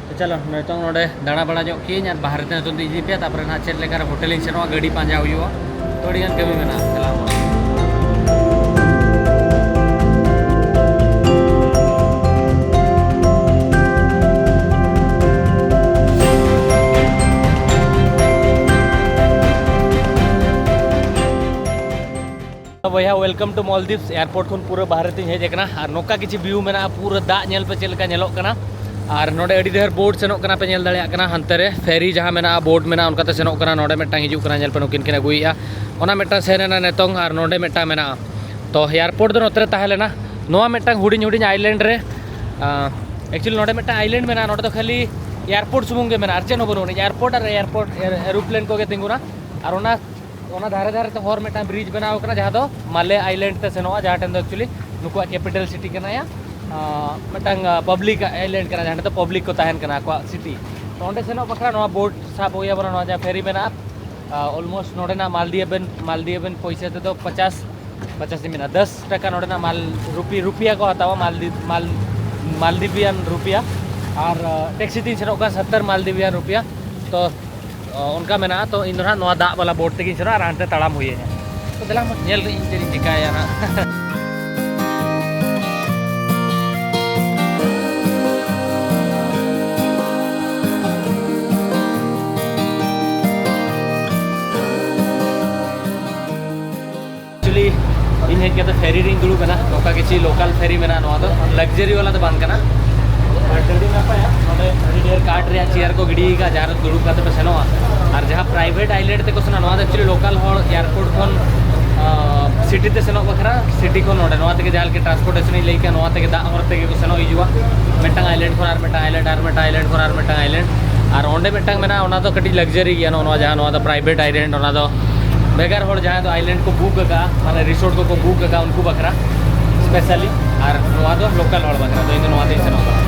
ᱛᱚ ᱪᱚᱞᱚ, ᱱᱤᱛᱚᱝ ᱱᱚᱰᱮ ᱫᱟᱬᱟ ᱵᱟᱲᱟ ᱧᱚᱜ ᱠᱤᱭᱟᱹᱧ ᱟᱨ ᱵᱟᱦᱨᱮ ᱛᱮ ᱱᱤᱛᱚᱝ ᱫᱚ ᱤᱫᱤ ᱯᱮᱭᱟ, ᱛᱟᱨᱯᱚᱨᱮ ᱱᱟᱦᱟᱜ ᱪᱮᱫ ᱞᱮᱠᱟᱨᱮ ᱦᱳᱴᱮᱞ ᱤᱧ ᱥᱮᱱᱚᱜᱼᱟ, ᱜᱟᱹᱰᱤ ᱯᱟᱸᱡᱟ ᱦᱩᱭᱩᱜᱼᱟ, ᱛᱚ ᱟᱹᱰᱤᱜᱟᱱ ᱠᱟᱹᱢᱤ ᱢᱮᱱᱟᱜᱼᱟ᱾ ᱪᱟᱞᱟᱣ ᱟᱵᱚᱱ᱾ ᱵᱚᱭᱦᱟ, welcome to Maldives airport ᱠᱷᱚᱱ ᱯᱩᱨᱟᱹ ᱵᱟᱦᱨᱮ ᱛᱤᱧ ᱦᱮᱡ ᱟᱠᱟᱱᱟ᱾ ᱟᱨ ᱱᱚᱝᱠᱟ ᱠᱤᱪᱷᱩ view ᱢᱮᱱᱟᱜᱼᱟ, ᱯᱩᱨᱟᱹ ᱫᱟᱜ ᱧᱮᱞ ᱯᱮ ᱪᱮᱫ ᱞᱮᱠᱟ ᱧᱮᱞᱚᱜ ᱠᱟᱱᱟ᱾ ᱟᱨ ᱱᱚᱰᱮ ᱟᱹᱰᱤ ᱰᱷᱮᱨ boat ᱥᱮᱱᱚᱜ ᱠᱟᱱᱟ, ᱯᱮ ᱧᱮᱞ ᱫᱟᱲᱮᱭᱟᱜ ᱠᱟᱱᱟ᱾ ᱦᱟᱱᱛᱮ ᱨᱮ ferry ᱡᱟᱦᱟᱸ ᱢᱮᱱᱟᱜᱼᱟ, boat ᱢᱮᱱᱟᱜᱼᱟ, ᱚᱱᱠᱟᱛᱮ ᱥᱮᱱᱚᱜ ᱠᱟᱱᱟ᱾ ᱱᱚᱰᱮ ᱢᱤᱫᱴᱟᱝ ᱦᱤᱡᱩᱜ ᱠᱟᱱᱟ, ᱧᱮᱞ ᱯᱮ, ᱱᱩᱠᱤᱱ ᱠᱤᱱ ᱟᱹᱜᱩᱭᱮᱫᱼᱟ᱾ ᱚᱱᱟ ᱢᱤᱫᱴᱟᱝ ᱥᱮᱱ ᱮᱱᱟ ᱱᱤᱛᱚᱝ, ᱟᱨ ᱱᱚᱰᱮ ᱢᱤᱫᱴᱟᱝ ᱢᱮᱱᱟᱜᱼᱟ᱾ ᱛᱚ airport ᱫᱚ ᱱᱚᱛᱮ ᱨᱮ ᱛᱟᱦᱮᱸ ᱞᱮᱱᱟ᱾ ᱱᱚᱣᱟ ᱢᱤᱫᱴᱟᱝ ᱦᱩᱰᱤᱧ ᱦᱩᱰᱤᱧ island ᱨᱮ, actually ᱱᱚᱰᱮ ᱢᱤᱫᱴᱟᱝ island ᱢᱮᱱᱟᱜᱼᱟ᱾ ᱱᱚᱰᱮ ᱫᱚ ᱠᱷᱟᱹᱞᱤ airport ᱥᱩᱢᱩᱝ ᱜᱮ ᱢᱮᱱᱟᱜᱼᱟ, ᱟᱨ ᱪᱮᱫ ᱦᱚᱸ ᱵᱟᱹᱱᱩᱜᱼᱟ᱾ Airport ᱟᱨ airport, aeroplane ᱠᱚᱜᱮ ᱛᱤᱸᱜᱩᱱᱟ᱾ ᱟᱨ ᱚᱱᱟ ᱚᱱᱟ ᱫᱷᱟᱨᱮ ᱫᱷᱟᱨᱮ ᱛᱮ ᱦᱚᱨ ᱢᱤᱫᱴᱟᱝ bridge ᱵᱮᱱᱟᱣ ᱠᱟᱱᱟ, ᱡᱟᱦᱟᱸ ᱫᱚ ᱢᱟᱞᱮ island ᱛᱮ ᱥᱮᱱᱚᱜᱼᱟ, ᱡᱟᱦᱟᱸ ᱴᱷᱮᱱ ᱫᱚ actually ᱱᱩᱠᱩᱣᱟᱜ capital city ᱠᱟᱱᱟ᱾ ᱟᱸ, ᱢᱤᱫᱴᱟᱝ, ᱟᱸ, public island ᱠᱟᱱᱟ, ᱡᱟᱦᱟᱸ ᱴᱷᱮᱱ ᱫᱚ public ᱠᱚ ᱛᱟᱦᱮᱱ ᱠᱟᱱᱟ, ᱟᱠᱚᱣᱟᱜ city᱾ ᱛᱚ ᱚᱸᱰᱮ ᱥᱮᱱᱚᱜ ᱵᱟᱠᱷᱨᱟ ᱱᱚᱣᱟ boat ᱥᱟᱵ ᱦᱩᱭ ᱟᱵᱚᱱᱟ, ᱱᱚᱣᱟ ᱡᱟᱦᱟᱸ ferry ᱢᱮᱱᱟᱜᱼᱟ᱾ ᱟᱸ, almost ᱱᱚᱰᱮᱱᱟᱜ ᱢᱟᱞᱫᱤᱭᱟᱵᱮᱱ, ᱢᱟᱞᱫᱤᱭᱟᱵᱮᱱ ᱯᱚᱭᱥᱟ ᱛᱮᱫᱚ ᱯᱚᱪᱟᱥ, ᱯᱚᱪᱟᱥ ᱤᱧ ᱢᱮᱱᱟ, ᱫᱚᱥ ᱴᱟᱠᱟ ᱱᱚᱰᱮᱱᱟᱜ ᱢᱟᱞ, ᱨᱩᱯᱤ, ᱨᱩᱯᱤᱭᱟ ᱠᱚ ᱦᱟᱛᱟᱣᱟ, ᱢᱟᱞᱫᱤ-, ᱢᱟᱞ-, ᱢᱟᱞᱫᱤᱵᱤᱭᱟᱱ ᱨᱩᱯᱤᱭᱟ᱾ ᱟᱨ, ᱟᱸ, taxi ᱛᱤᱧ ᱥᱮᱱᱚᱜ ᱠᱟᱱᱟ, ᱥᱚᱛᱛᱚᱨ ᱢᱟᱞᱫᱤᱵᱤᱭᱟᱱ ᱨᱩᱯᱤᱭᱟ᱾ ᱛᱚ ᱚ, ᱚᱱᱠᱟ ᱢᱮᱱᱟᱜᱼᱟ᱾ ᱛᱚ ᱤᱧ ᱫᱚ ᱱᱟᱦᱟᱜ ᱱᱚᱣᱟ ᱫᱟᱜ ᱵᱟᱞᱟ boat ᱛᱮᱜᱤᱧ ᱥᱮᱱᱚᱜᱼᱟ ᱟᱨ ᱦᱟᱱᱛᱮ ᱛᱟᱲᱟᱢ ᱦᱩᱭ ᱟᱹᱧᱟ᱾ ᱛᱚ ᱫᱮᱞᱟ ᱢᱟ, ᱧᱮᱞ ᱠᱟᱹᱧ ᱤᱧ ᱪᱮᱫ ᱤᱧ ᱪᱮᱠᱟᱭᱟ ᱱᱟᱦᱟᱜ᱾ Actually, ᱤᱧ ᱦᱮᱡ ᱠᱟᱛᱮ ferry ᱨᱤᱧ ᱫᱩᱲᱩᱵ ᱮᱱᱟ᱾ ᱱᱚᱝᱠᱟ ᱠᱤᱪᱷᱤ local ferry ᱢᱮᱱᱟᱜᱼᱟ᱾ ᱱᱚᱣᱟ ᱫᱚ luxury ᱵᱟᱞᱟ ᱫᱚ ᱵᱟᱝ ᱠᱟᱱᱟ᱾ But ᱟᱹᱰᱤ ᱱᱟᱯᱟᱭᱟ᱾ ᱱᱚᱰᱮ ᱟᱹᱰᱤ ᱰᱷᱮᱨ ᱠᱟᱴ ᱨᱮᱭᱟᱜ chair ᱠᱚ ᱜᱤᱰᱤ ᱟᱠᱟᱫᱼᱟ, ᱡᱟᱦᱟᱸ ᱨᱮ ᱫᱩᱲᱩᱵ ᱠᱟᱛᱮ ᱯᱮ ᱥᱮᱱᱚᱜᱼᱟ᱾ ᱟᱨ ᱡᱟᱦᱟᱸ private island ᱛᱮᱠᱚ ᱥᱮᱱᱚᱜᱼᱟ, ᱱᱚᱣᱟ ᱫᱚ actually local ᱦᱚᱲ airport ᱠᱷᱚᱱ, ᱟᱸ, city ᱛᱮ ᱥᱮᱱᱚᱜ ᱵᱟᱠᱷᱨᱟ, city ᱠᱷᱚᱱ ᱱᱚᱰᱮ, ᱱᱚᱣᱟ ᱛᱮᱜᱮ ᱡᱟᱦᱟᱸ ᱞᱮᱠᱟ transportation ᱤᱧ ᱞᱟᱹᱭ ᱠᱮᱫ, ᱱᱚᱣᱟ ᱛᱮᱜᱮ ᱫᱟᱜ ᱦᱚᱨ ᱛᱮᱜᱮ ᱠᱚ ᱥᱮᱱᱚᱜ ᱦᱤᱡᱩᱜᱼᱟ᱾ ᱢᱤᱫᱴᱟᱝ island ᱠᱷᱚᱱ ᱟᱨ ᱢᱤᱫᱴᱟᱝ island, ᱟᱨ ᱢᱤᱫᱴᱟᱝ island ᱠᱷᱚᱱ ᱟᱨ ᱢᱤᱫᱴᱟᱝ island᱾ ᱟᱨ ᱚᱸᱰᱮ ᱢᱤᱫᱴᱟᱝ ᱢᱮᱱᱟᱜᱼᱟ, ᱚᱱᱟ ᱫᱚ ᱠᱟᱹᱴᱤᱡ luxury ᱜᱮᱭᱟ᱾ ᱱᱚᱜᱼᱚ ᱱᱚᱣᱟ ᱡᱟᱦᱟᱸ, ᱱᱚᱣᱟ ᱫᱚ private island, ᱚᱱᱟ ᱫᱚ ᱵᱷᱮᱜᱟᱨ ᱦᱚᱲ ᱡᱟᱦᱟᱸᱭ ᱫᱚ island ᱠᱚ book ᱟᱠᱟᱫᱼᱟ, ᱢᱟᱱᱮ resort ᱠᱚᱠᱚ book ᱟᱠᱟᱫᱼᱟ, ᱩᱱᱠᱩ ᱵᱟᱠᱷᱨᱟ specially᱾ ᱟᱨ ᱱᱚᱣᱟ ᱫᱚ local ᱦᱚᱲ ᱵᱟᱠᱷᱨᱟ᱾ ᱛᱚ ᱤᱧ ᱫᱚ ᱱᱚᱣᱟ ᱛᱮᱧ ᱥᱮᱱᱚᱜ ᱠᱟᱱᱟ᱾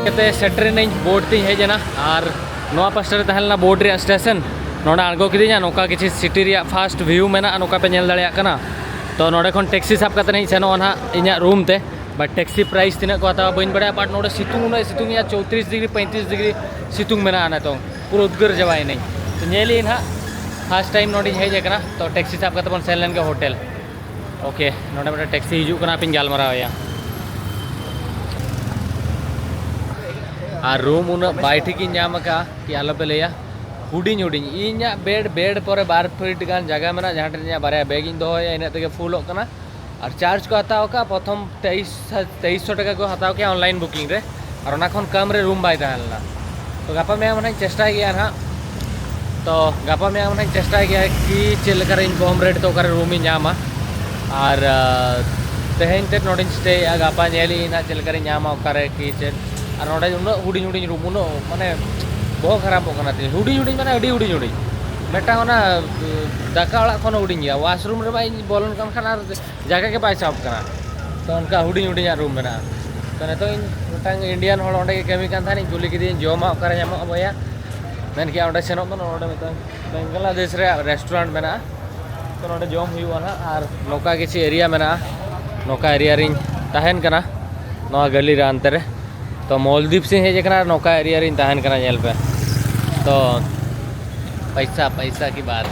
ᱠᱟᱛᱮ ᱥᱮᱴᱮᱨᱮᱱᱟᱹᱧ, boat ᱛᱤᱧ ᱦᱮᱡ ᱮᱱᱟ᱾ ᱟᱨ ᱱᱚᱣᱟ ᱯᱟᱥᱴᱟ ᱨᱮ ᱛᱟᱦᱮᱸ ᱞᱮᱱᱟ boat ᱨᱮᱭᱟᱜ station᱾ ᱱᱚᱰᱮ ᱟᱬᱜᱚ ᱠᱤᱫᱤᱧᱟ᱾ ᱱᱚᱝᱠᱟ ᱠᱤᱪᱷᱤ city ᱨᱮᱭᱟᱜ first view ᱢᱮᱱᱟᱜᱼᱟ, ᱱᱚᱝᱠᱟ ᱯᱮ ᱧᱮᱞ ᱫᱟᱲᱮᱭᱟᱜ ᱠᱟᱱᱟ᱾ ᱛᱚ ᱱᱚᱰᱮ ᱠᱷᱚᱱ ᱴᱮᱠᱥᱤ ᱥᱟᱵ ᱠᱟᱛᱮ ᱤᱧ ᱥᱮᱱᱚᱜᱼᱟ ᱱᱟᱦᱟᱜ ᱤᱧᱟᱹᱜ ᱨᱩᱢ ᱛᱮ᱾ ᱵᱟᱴ ᱴᱮᱠᱥᱤ ᱯᱨᱟᱭᱤᱥ ᱛᱤᱱᱟᱹᱜ ᱠᱚ ᱦᱟᱛᱟᱣᱟ ᱵᱟᱹᱧ ᱵᱟᱲᱟᱭᱟ, ᱵᱟᱴ ᱱᱚᱰᱮ ᱥᱤᱛᱩᱝ ᱩᱱᱟᱹᱜ ᱥᱤᱛᱩᱝ ᱮᱭᱟ, ᱪᱳᱭᱛᱨᱤᱥ ᱰᱤᱜᱽᱨᱤ ᱯᱚᱸᱭᱛᱨᱤᱥ ᱰᱤᱜᱽᱨᱤ ᱥᱤᱛᱩᱝ ᱢᱮᱱᱟᱜᱼᱟ ᱱᱤᱛᱚᱝ, ᱯᱩᱨᱟᱹ ᱩᱫᱽᱜᱟᱹᱨ ᱪᱟᱵᱟᱭᱮᱱᱟᱹᱧ᱾ ᱛᱚ ᱧᱮᱞᱮᱜᱼᱟᱹᱧ ᱱᱟᱦᱟᱜ, ᱯᱷᱟᱥᱴ ᱴᱟᱭᱤᱢ ᱱᱚᱰᱮᱧ ᱦᱮᱡ ᱟᱠᱟᱱᱟ᱾ ᱛᱚ ᱴᱮᱠᱥᱤ ᱥᱟᱵ ᱠᱟᱛᱮ ᱵᱚᱱ ᱥᱮᱱ ᱞᱮᱱ ᱜᱮ ᱦᱳᱴᱮᱞ᱾ ᱳᱠᱮ, ᱱᱚᱰᱮ ᱢᱤᱫᱴᱮᱱ ᱴᱮᱠᱥᱤ ᱦᱤᱡᱩᱜ ᱠᱟᱱᱟ, ᱦᱟᱯᱮᱧ ᱜᱟᱞᱢᱟᱨᱟᱣ ᱮᱭᱟ᱾ ᱟᱨ ᱨᱩᱢ ᱩᱱᱟᱹᱜ ᱵᱟᱭ ᱴᱷᱤᱠ ᱤᱧ ᱧᱟᱢ ᱟᱠᱟᱫᱼᱟ ᱠᱤ ᱟᱞᱚᱯᱮ ᱞᱟᱹᱭᱟ, ᱦᱩᱰᱤᱧ ᱦᱩᱰᱤᱧ᱾ ᱤᱧᱟᱹᱜ ᱵᱮᱰ, ᱵᱮᱰ ᱯᱚᱨᱮ ᱵᱟᱨ ᱯᱷᱤᱴ ᱜᱟᱱ ᱡᱟᱭᱜᱟ ᱢᱮᱱᱟᱜᱼᱟ, ᱡᱟᱦᱟᱸ ᱴᱷᱮᱱ ᱤᱧᱟᱹᱜ ᱵᱟᱨᱭᱟ ᱵᱮᱜᱽ ᱤᱧ ᱫᱚᱦᱚᱭᱟ, ᱤᱱᱟᱹᱜ ᱛᱮᱜᱮ ᱯᱷᱩᱞᱚᱜ ᱠᱟᱱᱟ᱾ ᱟᱨ ᱪᱟᱨᱡᱽ ᱠᱚ ᱦᱟᱛᱟᱣ ᱟᱠᱟᱫᱼᱟ, ᱯᱨᱚᱛᱷᱚᱢ ᱛᱮᱭᱤᱥ, ᱛᱮᱭᱤᱥ ᱥᱚ ᱴᱟᱠᱟ ᱠᱚ ᱦᱟᱛᱟᱣ ᱠᱮᱜᱼᱟ ᱚᱱᱞᱟᱭᱤᱱ ᱵᱩᱠᱤᱝ ᱨᱮ, ᱟᱨ ᱚᱱᱟ ᱠᱷᱚᱱ ᱠᱚᱢ ᱨᱮ ᱨᱩᱢ ᱵᱟᱭ ᱛᱟᱦᱮᱸ ᱞᱮᱱᱟ᱾ ᱛᱚ ᱜᱟᱯᱟ ᱢᱮᱭᱟᱝ ᱱᱟᱦᱟᱜ ᱤᱧ ᱪᱮᱥᱴᱟᱭ ᱜᱮᱭᱟ ᱱᱟᱦᱟᱜ᱾ ᱛᱚ ᱜᱟᱯᱟ ᱢᱮᱭᱟᱝ ᱱᱟᱦᱟᱜ ᱤᱧ ᱪᱮᱥᱴᱟᱭ ᱜᱮᱭᱟ ᱠᱤ ᱪᱮᱫ ᱞᱮᱠᱟᱨᱮ ᱤᱧ ᱠᱚᱢ ᱨᱮᱴ ᱛᱮ ᱚᱠᱟᱨᱮ ᱨᱩᱢ ᱤᱧ ᱧᱟᱢᱟ᱾ ᱟᱨ ᱟᱨ ᱛᱮᱦᱮᱧ ᱛᱮᱫ ᱱᱚᱰᱮᱧ ᱥᱴᱮᱭᱮᱜᱼᱟ, ᱜᱟᱯᱟ ᱧᱮᱞᱮᱜᱼᱟᱹᱧ ᱱᱟᱦᱟᱜ ᱪᱮᱫ ᱞᱮᱠᱟᱨᱤᱧ ᱧᱟᱢᱟ, ᱚᱠᱟᱨᱮ ᱠᱤ ᱪᱮᱫ᱾ ᱟᱨ ᱱᱚᱰᱮ ᱩᱱᱟᱹᱜ ᱦᱩᱰᱤᱧ ᱦᱩᱰᱤᱧ ᱨᱩᱢ, ᱩᱱᱟᱹᱜ ᱢᱟᱱᱮ ᱵᱚᱦᱚᱜ ᱠᱷᱟᱨᱟᱯᱚᱜ ᱠᱟᱱᱟ ᱛᱤᱧ᱾ ᱦᱩᱰᱤᱧ ᱦᱩᱰᱤᱧ ᱢᱟᱱᱮ ᱟᱹᱰᱤ ᱦᱩᱰᱤᱧ ᱦᱩᱰᱤᱧ, ᱢᱤᱫᱴᱟᱝ ᱚᱱᱟ ᱫᱟᱠᱟ ᱚᱲᱟᱜ ᱠᱷᱚᱱ ᱦᱚᱸ ᱦᱩᱰᱤᱧ ᱜᱮᱭᱟ᱾ ᱣᱟᱥᱨᱩᱢ ᱨᱮᱢᱟ ᱤᱧ ᱵᱚᱞᱚᱱ ᱠᱟᱱ ᱠᱷᱟᱱ ᱟᱨ ᱡᱟᱭᱜᱟ ᱜᱮ ᱵᱟᱭ ᱥᱟᱦᱚᱵ ᱠᱟᱱᱟ᱾ ᱛᱚ ᱚᱱᱠᱟ ᱦᱩᱰᱤᱧ ᱦᱩᱰᱤᱧᱟᱜ ᱨᱩᱢ ᱢᱮᱱᱟᱜᱼᱟ᱾ ᱛᱚ ᱱᱤᱛᱚᱜ ᱤᱧ ᱢᱤᱫᱴᱟᱝ ᱤᱱᱰᱤᱭᱟᱱ ᱦᱚᱲ ᱚᱸᱰᱮ ᱜᱮ ᱠᱟᱹᱢᱤ ᱠᱟᱱ ᱛᱟᱦᱮᱱᱤᱧ, ᱠᱩᱞᱤ ᱠᱮᱫᱮᱭᱟᱹᱧ, "ᱡᱚᱢᱟᱜ ᱚᱠᱟᱨᱮ ᱧᱟᱢᱚᱜᱼᱟ ᱵᱚᱭᱦᱟ?" ᱢᱮᱱ ᱠᱮᱜᱼᱟ, "ᱚᱸᱰᱮ ᱥᱮᱱᱚᱜ ᱵᱮᱱ, ᱚᱸᱰᱮ ᱢᱤᱫᱴᱟᱝ ᱵᱟᱝᱞᱟᱫᱮᱥ ᱨᱮᱭᱟᱜ ᱨᱮᱥᱴᱩᱨᱮᱱᱴ ᱢᱮᱱᱟᱜᱼᱟ, ᱛᱚ ᱱᱚᱸᱰᱮ ᱡᱚᱢ ᱦᱩᱭᱩᱜᱼᱟ ᱱᱟᱦᱟᱜ᱾" ᱟᱨ ᱱᱚᱝᱠᱟ ᱠᱤᱪᱷᱩ ᱮᱨᱤᱭᱟ ᱢᱮᱱᱟᱜᱼᱟ, ᱱᱚᱝᱠᱟ ᱮᱨᱤᱭᱟ ᱨᱤᱧ ᱛᱟᱦᱮᱱ ᱠᱟᱱᱟ, ᱱᱚᱣᱟ ᱜᱟᱹᱞᱤ ᱨᱮ ᱦᱟᱱᱛᱮ ᱨᱮ᱾ ᱛᱚ ᱢᱚᱞᱫᱤᱯ ᱥᱮᱫ ᱤᱧ ᱦᱮᱡ ᱟᱠᱟᱱᱟ, ᱱᱚᱝᱠᱟ ᱮᱨᱤᱭᱟ ᱨᱤᱧ ᱛᱟᱦᱮᱱ ᱠᱟᱱᱟ, ᱧᱮᱞ ᱯᱮ᱾ ᱛᱚ ᱯᱟᱭᱥᱟ, ᱯᱟᱭᱥᱟ ᱠᱤ ᱵᱟᱛ᱾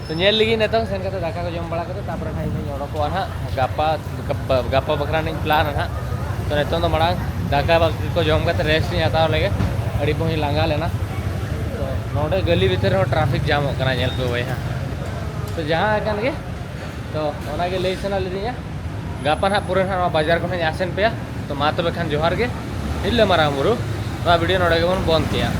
ᱛᱚ ᱧᱮᱞ ᱞᱟᱹᱜᱤᱫ ᱱᱤᱛᱚᱝ ᱥᱮᱱ ᱠᱟᱛᱮ ᱫᱟᱠᱟ ᱠᱚ ᱡᱚᱢ ᱵᱟᱲᱟ ᱠᱟᱛᱮ ᱛᱟᱨᱯᱚᱨᱮ ᱱᱟᱦᱟᱜ ᱤᱧ ᱦᱚᱧ ᱚᱰᱚᱠᱚᱜᱼᱟ ᱱᱟᱦᱟᱜ ᱜᱟᱯᱟ, ᱜᱟᱯᱟ, ᱜᱟᱯᱟ ᱵᱟᱠᱷᱨᱟ ᱱᱟᱦᱟᱜ ᱤᱧ ᱯᱞᱟᱱᱟ ᱱᱟᱦᱟᱜ᱾ ᱛᱚ ᱱᱤᱛᱚᱝ ᱫᱚ ᱢᱟᱲᱟᱝ ᱫᱟᱠᱟ ᱠᱚ ᱡᱚᱢ ᱠᱟᱛᱮ ᱨᱮᱥᱴ ᱤᱧ ᱦᱟᱛᱟᱣ ᱞᱮᱜᱮ, ᱟᱹᱰᱤ ᱵᱚᱦᱚᱧ ᱞᱟᱸᱜᱟ ᱞᱮᱱᱟ᱾ ᱛᱚ ᱱᱚᱰᱮ ᱜᱟᱹᱞᱤ ᱵᱷᱤᱛᱤᱨ ᱨᱮᱦᱚᱸ ᱴᱨᱟᱯᱷᱤᱠ ᱡᱟᱢᱚᱜ ᱠᱟᱱᱟ, ᱧᱮᱞ ᱯᱮ ᱵᱚᱭᱦᱟ᱾ ᱛᱚ ᱡᱟᱦᱟᱸ ᱟᱠᱟᱱ ᱜᱮ, ᱛᱚ ᱚᱱᱟᱜᱮ ᱞᱟᱹᱭ ᱥᱟᱱᱟ ᱞᱤᱫᱤᱧᱟ᱾ ᱜᱟᱯᱟ ᱱᱟᱦᱟᱜ ᱯᱩᱨᱟᱹ ᱱᱟᱦᱟᱜ ᱱᱚᱣᱟ ᱵᱟᱡᱟᱨ ᱠᱷᱚᱱᱟᱜ ᱤᱧ ᱟᱥᱮᱱ ᱯᱮᱭᱟ᱾ ᱛᱚ ᱢᱟ ᱛᱚᱵᱮ ᱠᱷᱟᱱ ᱡᱚᱦᱟᱨ ᱜᱮ, ᱦᱤᱨᱞᱟᱹ ᱢᱟᱨᱟᱝ ᱵᱩᱨᱩ᱾ ᱱᱚᱣᱟ ᱵᱷᱤᱰᱤᱭᱳ ᱱᱚᱰᱮ ᱜᱮᱵᱚᱱ ᱵᱚᱱᱫ ᱠᱮᱭᱟ᱾